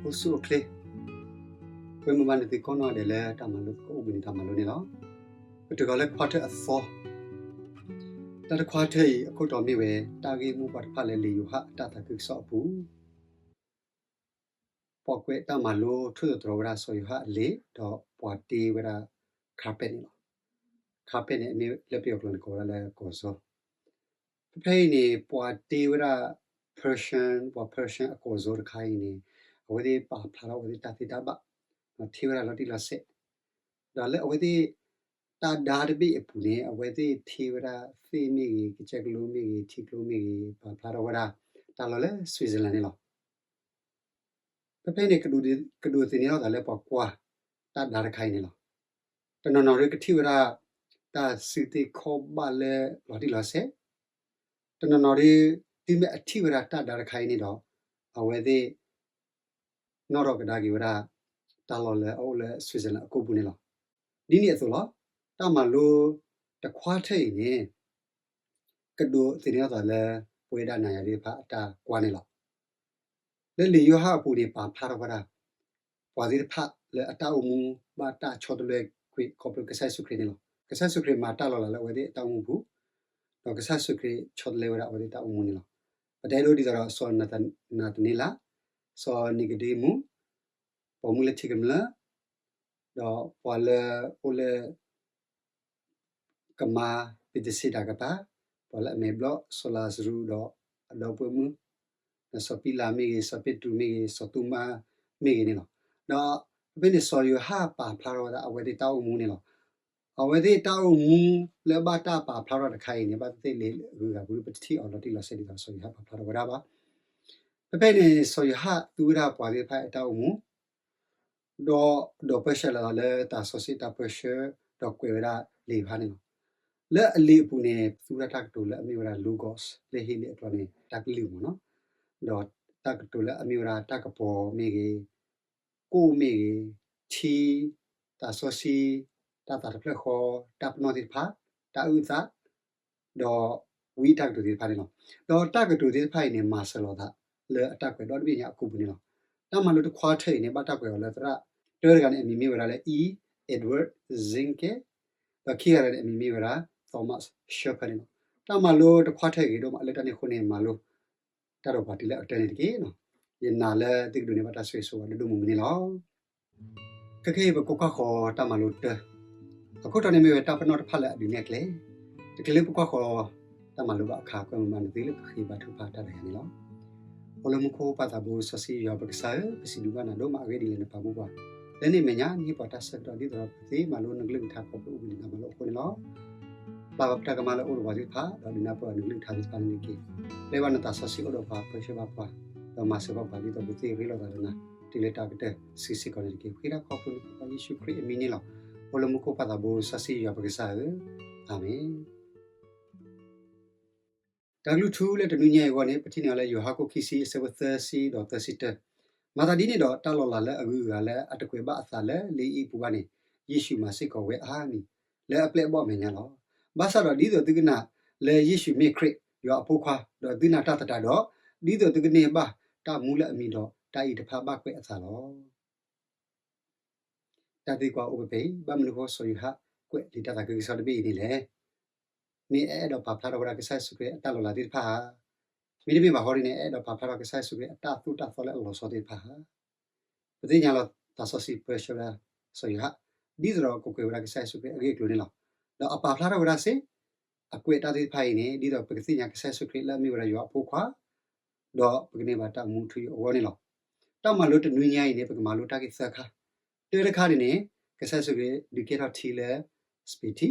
အိၣ်ဆူၣ်အိၣ်ချ့, ကွဲမုာ်ဘၣ်နသုကိးနီၢ်ဒဲးလၢတၢ်မၤလိသကိးအိၣ်ဘှံးနံၤတၢ်မၤလိန့ၣ်လီၤ. ပတုၤဃီၤလၢ quarter အသီ, တၢ်တ quarter အံၤ အခိၣ်တီမ့ၢ်ဝဲ တၢ်ဂ့ၢ်မိၢ်ပှၢ်တဖၣ်လၢလံာ်ယိၤဟၣ်အတၢ်သးခုကစီၣ်အပူၤ ပှၤကွဲးတၢ်မၤလိထိၣ်သတြီၤဝဲဒၣ်စီၤယိၤဟၣ်အလံာ် ဒီးပှၤတ့ဝဲဒၣ် carpet န့ၣ်လီၤ. carpet န့ၣ် အမ့ၢ်လၢပယီၤကျိာ်န့ၣ် ကိးဝဲဒၣ်လၢကီၢ်စီၤ. ဖဲဖဲအံၤန့ၣ် ပှၤတ့ဝဲဒၣ် Persian, ပှၤ Persian အကီၢ်စီၤတခါအံၤန့ၣ် အဝဲသ့ၣ်ပာ်ဖျါထီၣ်အဝဲသ့ၣ်တၢ်သ့တၢ်ဘၣ်, ဒီးထ့ဝဲဒၣ်လီၤတံၢ်လီၤဆဲး, ဒီးလၢအဝဲသ့ၣ် တၢ်ဒါတဘ့ၣ်အပူၤန့ၣ် အဝဲသ့ၣ်ထ့ဝဲဒၣ်သ့ၣ်မ့ၢ်ဂ့ၤ, ကစၢၢ်ကလိမ့ၢ်ဂ့ၤ, ထံကျိမ့ၢ်ဂ့ၤ, ပာ်ဖျါထီၣ်ဝဲဒၣ် တၢ်လီၢ်လၢ Switzerland န့ၣ်လီၤ. ဖဲဖဲန့ၣ် ကဒိးသန့ၤထီၣ်သးလၢပှၤကွၢ်တၢ်ဒါတခါအံၤန့ၣ်လီၤ. တနီၤနီၤဒုးကထံၣ်ဝဲဒၣ် တၢ်စုသ့ၣ်ခီၣ်ဘၣ်လၢလီၤတံၢ်လီၤဆဲး, တနီၤနီၤဒုး တုၤမ့ၢ်အထံၣ်ဝဲဒၣ်တၢ်ဒါတခါအံၤန့ၣ်ဒီး အဝဲသ့ၣ် နီၣ်ထီၣ်ကဒါက့ၤဝဲဒၣ် တၢ်လီၢ်လၢအအိၣ်လၢ Switzerland အကိာ်ပူၤန့ၣ်လီၤ. ဒ်န့ၣ်အသိးလီၤ. တၢ်မၤလိတ quarter အံၤန့ၣ် ကဒိးသန့ၤထီၣ်သးလၢ ပဝဲဒၣ်နၤယၤသ့ၣ်တဖၣ်အတၢ်ကွၢ်န့ၣ်လီၤ. လၢလံာ်ယိၤဟၣ်အပူၤန့ၣ် ပာ်ဖျါထီၣ်ဝဲဒၣ် ပှၤသ့ၣ်တဖၣ်လၢအတၢ်အိၣ်မူ ဘၣ်တၢ်ဆီတလဲကွံာ် ခီဖျိကစၢ်ယ့ၣ်ၡူးခရံာ်န့ၣ်လီၤ. ကစၢ်ယ့ၣ်ၡူးခရံာ်မၤတၢ်လီၤလးလၢအဝဲသ့ၣ်အတၢ်အိၣ်မူပူၤ, ဒီးကစၢ်ယ့ၣ်ၡူးခရံာ်ဆီတလဲဝဲဒၣ်အဝဲသ့ၣ်တၢ်အိၣ်မူန့ၣ်လီၤ. ပတဲဒိဒ်သိးဒီး စီၤနၤသနံလး, စီၤနံၤကဒ့မူး, ပိာ်မုၣ်လၢထံကမျၢၢ်, ဒီးပှၤလၢအိၣ်လၢ ကမါ ဘ့းသ့းစ့းဒၤကပၤ, ပှၤလၢအမဲာ်ဘျီၣ် စီၤလၤစရူးဒီးအဒီပုၢ်ဝဲၢ်မုၣ်, ဒီးစီၤပံလးမ့ၢ်ဂ့ၤ, စီၤပ့းတရူးမ့ၢ်ဂ့ၤ, စီၤသိမးမ့ၢ်ဂ့ၤန့ၣ်လီၤ. ဒီးဖဲန့ၣ် စီၤယိၤဟၣ်ပာ်ဖျါထီၣ်ဝဲဒၣ်အဝဲသ့ၣ်တၢ်အိၣ်မူန့ၣ်လီၤ. အဝဲသ့ၣ်တၢ်အိၣ်မူလၢဘၣ်တၢ်ပာ်ဖျါထီၣ်တခါအံၤန့ၣ် ဘၣ်သ့ၣ်သ့ၣ်လၢအဂုၤအဂၤပူၤ ပတထံၣ်အီၤလီၤတံၢ်လီၤဆဲးဒ်သိးစီၤယိၤဟၣ်ပာ်ဖျါထီၣ်ဝဲဒၣ်ဘၣ်. ဖဲဖဲန့ၣ် စီၤယိၤဟၣ်သူဝဲဒၣ်ပှၤသ့ၣ်တဖၣ်အတၢ်အိၣ်မူ ဒီးဒိးပၢဆှၢလီၤသးလၢသးစီဆှံတၢ်ပၢဆှၢ ဒီးကွဲးဝဲဒၣ်လံာ်ယိၤဟၣ်န့ၣ်လီၤ. လၢအလံာ်အပူၤန့ၣ် ပသူဝဲဒၣ်တၢ်ကတိၤလၢအမ့ၢ်ဝဲဒၣ် logos လၢဟ့လ့ၣ်အကျိာ်န့ၣ် တၢ်ကလုၢ်မ့ၢ်နီၤ, ဒီးတၢ်ကတိၤလၢအမ့ၢ်ဝဲဒၣ်တၢ်ကပီၤမ့ၢ်ဂ့ၤ, ကိၣ်မ့ၢ်ဂ့ၤ, ထံ, သးစီဆှံ, တၢ်သးတဖျၢၣ်ဃီ, တၢ်ပနီၣ်သ့ၣ်တဖၣ်, တၢ်အုၣ်သး, ဒီးဝံတၢ်ကတိၤသ့ၣ်တဖၣ်န့ၣ်လီၤ. ဒီးတၢ်ကတိၤသ့ၣ်တဖၣ်အံၤန့ၣ် မၤစၢၤလီၤသးလၢအတၢ်ကွဲးဒီတဘ့ၣ်ညါအကိာ်ပူၤန့ၣ်လီၤ. တၢ်မၤလိတခွါထၢၣ်အံၤန့ၣ် ဘၣ်တၢ်ကွဲးအီၤလၢသရၣ်တဂၤန့ၣ် အမံၤမ့ၢ်ဝဲဒၣ်လၢ E. Edward Zinke, ဒီးခံဂၤတဂၤန့ၣ် အမံၤမ့ၢ်ဝဲဒၣ် Thomas Schreiner န့ၣ်လီၤ. တၢ်မၤလိတခွါထၢၣ်ဂ့ၤဒိၣ်မးလၢတၢ်န့ၣ်အဃိန့ၣ် မၤလိ တၢ်ဒီးပှၤတုၤလၢအကတၢၢ်န့ၣ်တက့ၢ်. ယနာ်လၢသုကဒိးန့ၢ်ဘၣ်တၢ်ဆိၣ်ဂ့ၤဆိၣ်ဝါဒိၣ်ဒိၣ်မုၢ်မုၢ်န့ၣ်လီၤ. ခဲကနံၣ်အံၤ ပကကွၢ်ဃီၤတၢ်မၤလိတၢ, အခိၣ်တီန့ၣ်မ့ၢ်ဝဲတၢ်ပနီၣ်တဖၣ်လၢအဒုးနဲၣ်ကျဲ. တချုးလၢပကွၢ်ဃီၤတၢ်မၤလိဘၣ်အခါ ကွဲမုာ်ဘၣ်နသုလၢပဃ့ဘါထုကဖၣ်တၢ်ဒီးယၤန့ၣ်လီၤ. အိၣ်လၢမူခိၣ်ပၢ်သးဘိစီဆှံယွၤပကစၢ်ဧၢ, ပစံးဘျုးဘၣ်နၤဒိၣ်မးအဂ့ၢ်ဒ်လဲၣ်နပာ်မူပှၤ လၢန့ၣ်အမဲာ်ညါ နဟ့ၣ်ပှၤတၢ်ဆၢကတီၢ်ဒ်သိးဒီးပသ့မၤလိနကလုၢ်နကထါခီဖျိအိၣ်ဘှံးနံၤတၢ်မၤလိအဃိန့ၣ်လီၤ. ပျၢ်ဘၣ်ပတၢ်ကမၣ်လၢအအိၣ်ဒီးပှၤသ့ၣ်တဖၣ်ဒီးဒုးနၢ်ပၢၢ်နကလုၢ်ကထါသ့ၣ်တဖၣ်န့ၣ်တက့ၢ်. ပျဲဘၣ်နသးစီဆှံအိၣ်ဒီးပှၤ ပၢဆှၢဘၣ်ပှၤ ဒီးမၤစၢၤဘၣ်ပှၤဒ်သိးပသ့ရ့လိာ်သးဒီးနၤ တုၤလၢတၢ်ကတၢၢ်စုာ်စုာ်ကီးန့ၣ်တက့ၢ်. ဃ့တၢ်ခီဖျိနဖိခွါယ့ၣ်ၡူးခရံာ်အမံၤန့ၣ်လီၤ. အိၣ်လၢမူခိၣ်ပၢ်သးဘိစီဆှံယွၤပကစၢ်ဧၢ, အၤမ့ၣ်. တၢ်ကလုၢ်ထူလၢတနွံညါအံၤအဂီၢ်န့ၣ် ပထံၣ်န့ၢ်အီၤလၢယိၤဟၣ်ခိၣ်ခံဆံအဆၢဖိသၢဆံဒီးသၢဆံတၢ, မၤသးဒ်န့ၣ်ဒီး တၢ်လီၤလးလၢအဂုၤအဂၤလၢအတကွဲးဘၣ်အသးလၢလံာ်အံၤအပူၤဘၣ်န့ၣ် ယ့ၣ်ၡူးမၤစ့ၢ်ကီးဝဲအါမံၤ လၢအပျဲၢ်အဘီၣ်အမဲာ်ညါလီၤ. ဘၣ်ဆၣ်ဒီးဒ်သိးသုကနၣ်လၢယ့ၣ်ၡူးမ့ၢ်ခရံာ် ယွၤအဖိခွါ ဒီးသုနာ်တၢ်သတးဒီး ဒ်သိးသုကန့ၢ်ဘၣ်တၢ်မူလၢအမံၤဒီး တၢ်အံၤတဖၣ်ဘၣ်ကွဲးအသးလီၤ. တၢ်သံကွၢ်အိၣ်ဖဲဖဲအံၤ ဘၣ်မနုၤအဃိစီၤယိၤဟၣ်ကွဲးလံာ်တၢ်သးခုကစီၣ်တဘ့ၣ်အံၤန့ၣ်လဲၣ်. မ့ၢ်အအဲၣ်ဒိးပာ်ဖျါထီၣ်ဝဲဒၣ်ကစၢ်ယ့ၣ်ၡူးခရံာ်အတၢ်လီၤလးသ့ၣ်တဖၣ်ဧါ. မ့တမ့ၢ်ဘၣ်ဃီဒ်န့ၣ် အအဲၣ်ဒိးပာ်ဖျါထီၣ်ကစၢ်ယ့ၣ်ၡူးခရံာ်အတၢ်သိၣ်တၢ်သီလၢအလီၤဆီသ့ၣ်တဖၣ်ဧါ. ပသ့ၣ်ညါလီၤသးစီဆှံပၢဆှၢဝဲဒၣ်စီၤယိၤဟၣ် ဒ်သိးဒီးကကွဲးဝဲဒၣ်ကစၢ်ယ့ၣ်ၡူးခရံာ်အဂ့ၢ်အကျိၤန့ၣ်လီၤ. ဒီးအပာ်ဖျါထီၣ်ဝဲဒၣ်စ့ၢ် အကွဲးတၢ်သ့ၣ်တဖၣ်အံၤန့ၣ် ဒ်သိးပကသ့ၣ်ညါကစၢ်ယ့ၣ်ၡူးခရံာ်လၢအမ့ၢ်ဝဲဒၣ်ယွၤအဖိခွါ ဒီးပကန့ၢ်ဘၣ်တၢ်အိၣ်မူထူယိာ်အဂီၢ်န့ၣ်လီၤ. တၢ်မၤလိတနွံညါအံၤန့ၣ် ပကမၤလိတၢ်ဂ့ၢ်သၢခါ, တၢတခါန့ၣ်န့ၣ် ကစၢ်ယ့ၣ်ၡူးခရံာ်ဒုးကဲထီၣ်ထံလၢ စပံးထံ,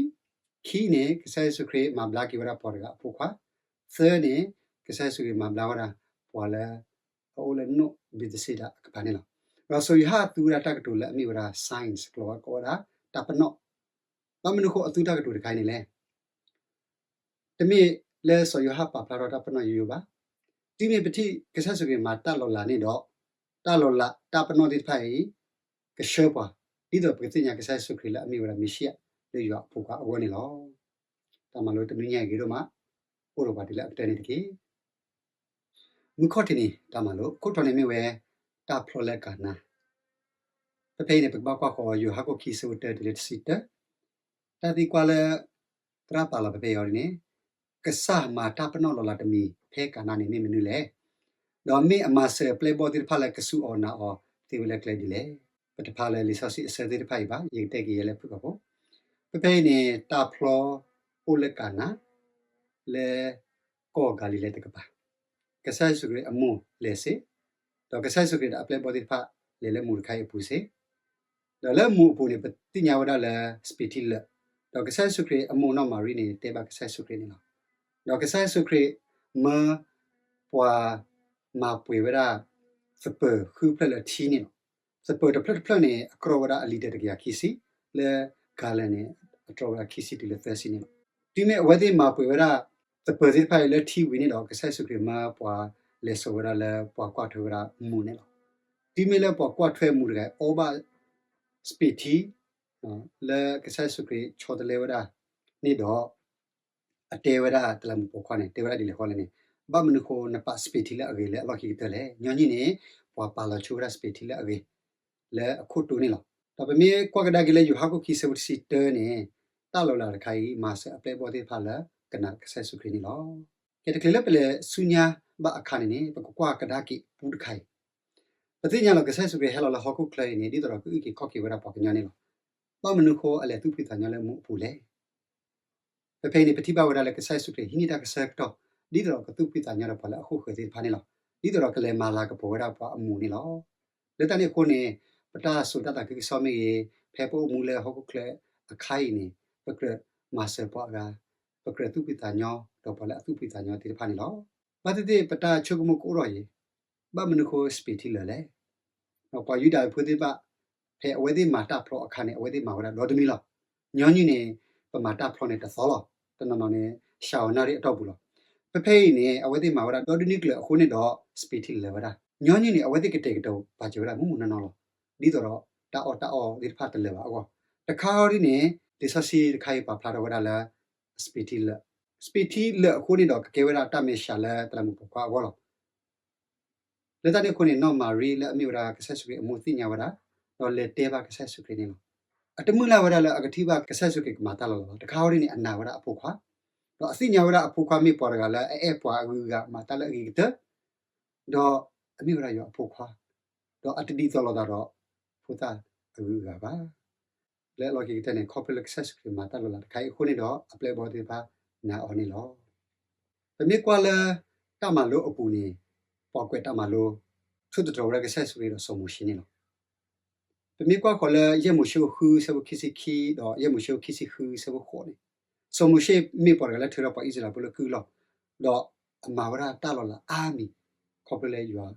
ခံန့ၣ် ကစၢ်ယ့ၣ်ၡူးခရံာ်မၤဘျါက့ၤဝဲဒၣ်ပှၤတဂၤအဖိခွါ, သၢန့ၣ် ကစၢ်ယ့ၣ်ၡူးခရံာ်မၤဘျါဝဲဒၣ် ပှၤလၢ အအိၣ်လၢနိၣ်ဘ့းသစ့ဒၤအကပၤန့ၣ်လီၤ. ဒီးစီၤယိၤဟၣ်သူဝဲဒၣ်တၢ်ကတိၤလၢအမ့ၢ်ဝဲဒၣ် signs ကျိာ်ဝဲကိးဝဲဒၣ် တၢ်ပနီၣ်, ဘၣ်မနုၤအဃိအသူတၢ်ကတိၤတခါအံၤန့ၣ်လဲၣ်. တမ့ၢ်လၢစီၤယိၤဟၣ်ပာ်ဖျါထီၣ်တၢ်ပနီၣ်ယိယိဘၣ်. တုၤမ့ၢ်ပထံၣ်ကစၢ်ယ့ၣ်ၡူးခရံာ်မၤတၢ်လီၤလးန့ၣ်ဒီး တၢ်လီၤလးတၢ်ပနီၣ်သ့ၣ်တဖၣ်အံၤ ကဆှၢပှၤ ဒ်သိးပကသ့ၣ်ညါကစၢ်ယ့ၣ်ၡူးခရံာ်လၢအမ့ၢ်ဝဲဒၣ်မ့ၣ်ၡံအၤ လၢယွၤအဖိခွါအဂီၢ်န့ၣ်လီၤ. တၢ်မၤလိတနွံညါအံၤဂ့ၤဒိၣ်မး, အိၣ်ဒီးပှၤတုၤလၢအကတၢၢ်န့ၣ်တက့ၢ်. မုၢ်ခီၣ်ထံးန့ၣ် တၢ်မၤလိခိၣ်တီန့ၣ်မ့ၢ်ဝဲ တၢ်ဖျီလၢကၤနါ. ဖဲဖဲအံၤန့ၣ် ပကဘၣ်ကွၢ်ဃီၤယိၤဟၣ်ခိၣ်ခံဆၢဖိတၢတုၤလၢတဆံတၢ, တၢ်သံကွၢ်လၢ သရၣ်ပာ်လီၤဖဲဖဲအံၤအီၤဒ်န့ၣ်, ကစၢ်မၤတၢ်ပနီၣ်လီၤလးတမံၤဖဲကၤနါန့ၣ်မ့ၢ်မနုၤလဲၣ်. ဒီးမ့ၢ်အမၤစၢၤအပျဲၢ်အဘီၣ်သ့ၣ်တဖၣ်လၢကစူၢ်အီၤနာ်အီၤသ့ဝဲလၢကျဲဒ်လဲၣ်. ပတဖးလၢလံာ်စီဆှံအဆၢသ့ၣ်တဖၣ်အံၤဘၣ်, ယကတဲက့ၤယဲလၢဖုၣ်ကိာ်ဖိ. ဖဲဖဲအံၤန့ၣ် တၢ်ဖျီအိၣ်လၢကၤနါ လၢကီၢ်ကၤလံၤလဲတကပၤ, ကစၢ်ယ့ၣ်ၡူးခရံာ်အမိၢ်လဲၤစ့ၢ်, ဒီးကစၢ်ယ့ၣ်ၡူးခရံာ်ဒီးအပျဲၢ်အဘီၣ်သ့ၣ်တဖၣ် လဲၤလၢမူတခါအံၤအပူၤစ့ၢ်. ဒီးလၢမူအပူၤန့ၣ် ပသ့ၣ်ညါဝဲဒၣ်လၢစပံးထံလၢာ်, ဒီးကစၢ်ယ့ၣ်ၡူးခရံာ်အမိၢ်နီၢ်မၤရံန့ၣ် တဲဘၣ်ကစၢ်ယ့ၣ်ၡူးခရံာ်န့ၣ်လီၤ. ဒီးကစၢ်ယ့ၣ်ၡူးခရံာ်မၢပှၤမၤပှဲၤဝဲဒၣ် သပၢၤဃုဖျၢၣ်လၢထံန့ၣ်လီၤ. သပၢၤတဖျၢၣ်တဖျၢၣ်န့ၣ် အကြၢးဝဲဒၣ်အလံၤတၢတကယၤခံဆံ, လၢကၤလၢာ်န့ၣ် အကြၢးဝဲဒၣ်ခံဆံတုၤလၢသၢဆံန့ၣ်လီၤ. တုၤမ့ၢ်အဝဲသ့ၣ်မၤပှဲၤဝဲဒၣ် သပၢၤသ့ၣ်တဖၣ်အံၤလၢထံဝံၤန့ၣ်ဒီး ကစၢ်ယ့ၣ်ၡူးခရံာ်မၢပှၤလဲၤစိာ်ဝဲဒၣ်လၢပှၤကွၢ်ထွဲဝဲဒၣ်မူန့ၣ်လီၤ. တုၤမ့ၢ်လၢပှၤကွၢ်ထွဲမူတဂၤအံၤ အီဘၣ်စပံးထံ လၢကစၢ်ယ့ၣ်ၡူးခရံာ်ဆီတလဲဝဲဒၣ်န့ၣ်ဒီး အတဲဝဲဒၣ်တလးမူးပိာ်ခွါန့ၣ် တဲဝဲဒၣ်ဒ်လဲၣ်ဃီလဲၣ်န့ၣ်, ဘၣ်မနုၤဃိနပာ်စပံးထံလၢအဂ့ၤလၢအလီၢ်ခံကတၢၢ်လဲၣ်. ညီနုၢ်န့ၣ် ပှၤပာ်လီၤဆိဝဲဒၣ်စပံးထံလၢအဂ့ၤ လၢအခိၣ်တိန့ၣ်လီၤ. ဒီးပမ့ၢ်ကွၢ်ကဒါက့ၤလၢယိၤဟၣ်ခိၣ်ခံဆၢဖိတဆံတၢန့ၣ်, တၢ်လီၤလးတခါအံၤ မၤစၢၤအပျဲၢ်အဘီၣ်သ့ၣ်တဖၣ်လၢကနာ်ကစၢ်ယ့ၣ်ၡူးခရံာ်န့ၣ်လီၤ. ကဲတချုးလၢပလဲၤဆူညါဘၣ်အခါန့ၣ်န့ၣ် ပကကွၢ်ကဒါက့ၤပူတခါအံၤ, ပသ့ၣ်ညါလီၤကစၢ်ယ့ၣ်ၡူးခရံာ်ဟဲလီၤလၢဟီၣ်ခိၣ်ချၢအံၤန့ၣ် ဒ်သိးဒီးကအုၣ်က့ၤခီၣ်က့ၤဝဲဒၣ်ပှၤကညီန့ၣ်လီၤ. ဘၣ်မနုၤဃိအလဲၤသူၣ်ဖှံသးညီလၢမူအပူၤလဲၣ်. ဖဲဖဲအံၤန့ၣ် ပထံၣ်ဘၣ်ဝဲဒၣ်လၢကစၢ်ယ့ၣ်ၡူးခရံာ်ဟံးန့ၢ်တၢ်ကဆၢကတီၢ် ဒ်သိးဒီးကသူၣ်ဖှံသးညီဒီးပှၤလၢအဃိၣ်ဃၢၤသ့ၣ်တဖၣ်န့ၣ်လီၤ. ဒ်သိးဒီးကလဲၤမၤလၤကပီၤဝဲဒၣ်ပှၤအမူးန့ၣ်လီၤ. လၢတၢ်န့ၣ်အဃိန့ၣ် ပတၢ်စိာ်တၢ်သးခုကစီၣ်မ့ၢ်ဂ့ၤ, ဖဲပအိၣ်မူလၢဟီၣ်ခိၣ်ချၢအခါအံၤန့ၣ် ပကြၢးမၤစၢၤပှၤအဂၤ, ပကြၢးသူၣ်ဖှံသးညီဒီးပှၤလၢအသူၣ်ဖှံသးညီသ့ၣ်တဖၣ်န့ၣ်လီၤ. ဘၣ်သ့ၣ်သ့ၣ်ပတၢ်ဆိကမိၣ်ကအိၣ်ထီၣ်အံၤ, ဘၣ်မနုၤဃိစပံးထံလၢာ်လဲၣ်. ပှၤယူဒၤဖိသ့ၣ်တဖၣ် ဖဲအဝဲသ့ၣ်မၤတၢ်ဖျီအခါန့ၣ် အဝဲသ့ၣ်မၤဝဲဒၣ်ဒီတမံၤလီၤ. ညီနုၢ်န့ၣ် ပမၤတၢ်ဖျီန့ၣ်တသီလီၤ. တနီၤနီၤန့ၣ် စှၤအီၤနၣ်ရံၣ်အတီၢ်ပူၤလီၤ. ဖဲဖဲအံၤန့ၣ် အဝဲသ့ၣ်မၤဝဲဒၣ်ဒီတနွံကျၢၤအဃိန့ၣ်ဒီး စပံးထံလၢာ်ဝဲဒၣ်. ညီနုၢ်န့ၣ် အဝဲသ့ၣ်ကတဲာ်ကတီၤပာ်စၢၤဝဲဒၣ်မူးမူးနီၢ်နီၢ်လီၤ. ဒ်သိးဒီးတၢ်အီၣ်တၢ်အီသ့ၣ်တဖၣ်တလၢာ်ဘၣ်အဂီၢ်, တခါအံၤဒ်န့ၣ် လံာ်စီဆှံတခါအံၤပာ်ဖျါထီၣ်ဝဲဒၣ်လၢ စပံးထံလၢာ်, စပံးထံလၢာ်အဃိန့ၣ်ဒီး ကကဲဝဲဒၣ်တၢ်မဲာ်ဆှးလၢတလးမူးပိာ်ခွါအဂီၢ်လီၤ. လၢတၢ်န့ၣ်အဃိန့ၣ် နီၢ်မၤရံလၢအမ့ၢ်ဝဲဒၣ်ကစၢ်ယ့ၣ်ၡူးခရံာ်အမိၢ်သ့ၣ်ညါဝဲဒၣ်, ဒီးလဲၤတဲဘၣ်ကစၢ်ယ့ၣ်ၡူးခရံာ်န့ၣ်လီၤ. အတမုၢ်လၢ်ဝဲဒၣ်လၢအကထံၣ်ဘၣ်ကစၢ်ယ့ၣ်ၡူးခရံာ်ကမၤတၢ်လီၤလးဘၣ်. တခါအံၤဒ်န့ၣ် အနာ်ဝဲဒၣ်အဖိခွါ, ဒီးအသ့ၣ်ညါဝဲဒၣ်အဖိခွါမ့ၢ်ပှၤတဂၤလၢအအဲၣ်ပှၤအဂုၤအဂၤ မၤတၢ်လၢအဂ့ၤကတၢၢ်, ဒီးအမ့ၢ်ဝဲဒၣ်ယွၤအဖိခွါ, ဒီးအတဒ်သိးလိာ်သးဒီးဖိသၣ်အဂုၤအဂၤဘၣ်. လၢအလီၢ်ခံကတၢၢ်န့ၣ် ခီဖျိလၢကစၢ်ယ့ၣ်ၡူးခရံာ်မၤတၢ်လီၤလးတခါအံၤအဃိန့ၣ်ဒီး အပျဲၢ်အဘီၣ်သ့ၣ်တဖၣ်နာ်အီၤန့ၣ်လီၤ. ပမ့ၢ်ကွၢ်လၢတၢ်မၤလိအပူၤန့ၣ်, ပှၤကွဲးတၢ်မၤလိ ထိၣ်သတြီၤဝဲဒၣ်ကစၢ်ယ့ၣ်ၡူးခရံာ်ဒီးစီၤမိၤၡ့န့ၣ်လီၤ. ပမ့ၢ်ကွၢ်ဃီၤလၢယဲၢ်မိၤၡ့အခိၣ်ဃုဆၢဖိခံဆံခံ ဒီးယဲၢ်မိၤၡ့အခိၣ်ခံဆံဃုဆၢဖိဃိးန့ၣ်, စီၤမိၤၡ့မ့ၢ်ပှၤတဂၤလၢထုးထီၣ်ပှၤအံၣ်စရ့လးဖိလၢကုၢ်လီၢ်, ဒီးအမၤဝဲဒၣ်တၢ်လီၤလးအါမံၤ ခီဖျိလၢယွၤ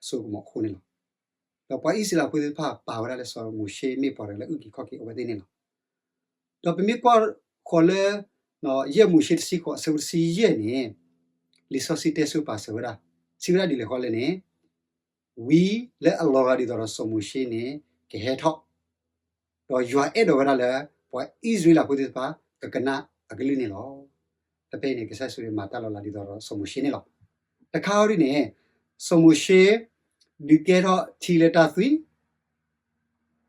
အစိကမီၤအဃိန့ၣ်လီၤ. ဒီးပှၤအံၣ်စရ့လးဖိသ့ၣ်တဖၣ်ပာ်ဝဲဒၣ်လၢစီၤမိၤၡ့မ့ၢ်ပှၤတဂၤလၢအုၣ်က့ၤခီၣ်က့ၤအဝဲသ့ၣ်န့ၣ်လီၤ. ဒီးပမ့ၢ်ကွၢ်ဃီၤလၢ ယဲၢ်မိၤၡ့တဆံဃိးအဆၢဖိတဆံယဲၢ်န့ၣ်, လံာ်စီဆှံတဲဆိပာ်စၢၤဝဲဒၣ်, စံးဝဲဒၣ်ဒ်လဲၣ်ဃီလဲၣ်န့ၣ်, ဝံလၢအလီၤဂာ်ဒ်သိးဒီးစီၤမိၤၡ့န့ၣ် ကဟဲထီၣ်, ဒီးယွၤအဲၣ်ဒိးဝဲဒၣ်လၢ ပှၤအံၣ်စရ့လးဖိသ့ၣ်တဖၣ် ကကနၣ်အကလုၢ်န့ၣ်လီၤ. ဖဲဖဲအံၤန့ၣ် ကစၢ်ယ့ၣ်ၡူးခရံာ်မၤတၢ်လီၤလးဒ်သိးဒီးစီၤမိၤၡ့န့ၣ်လီၤ. တခါအံၤဒ်န့ၣ်, စီၤမိၤၡ့ ဒုးကဲထီၣ်ထံလၢတၢ်သွံၣ်,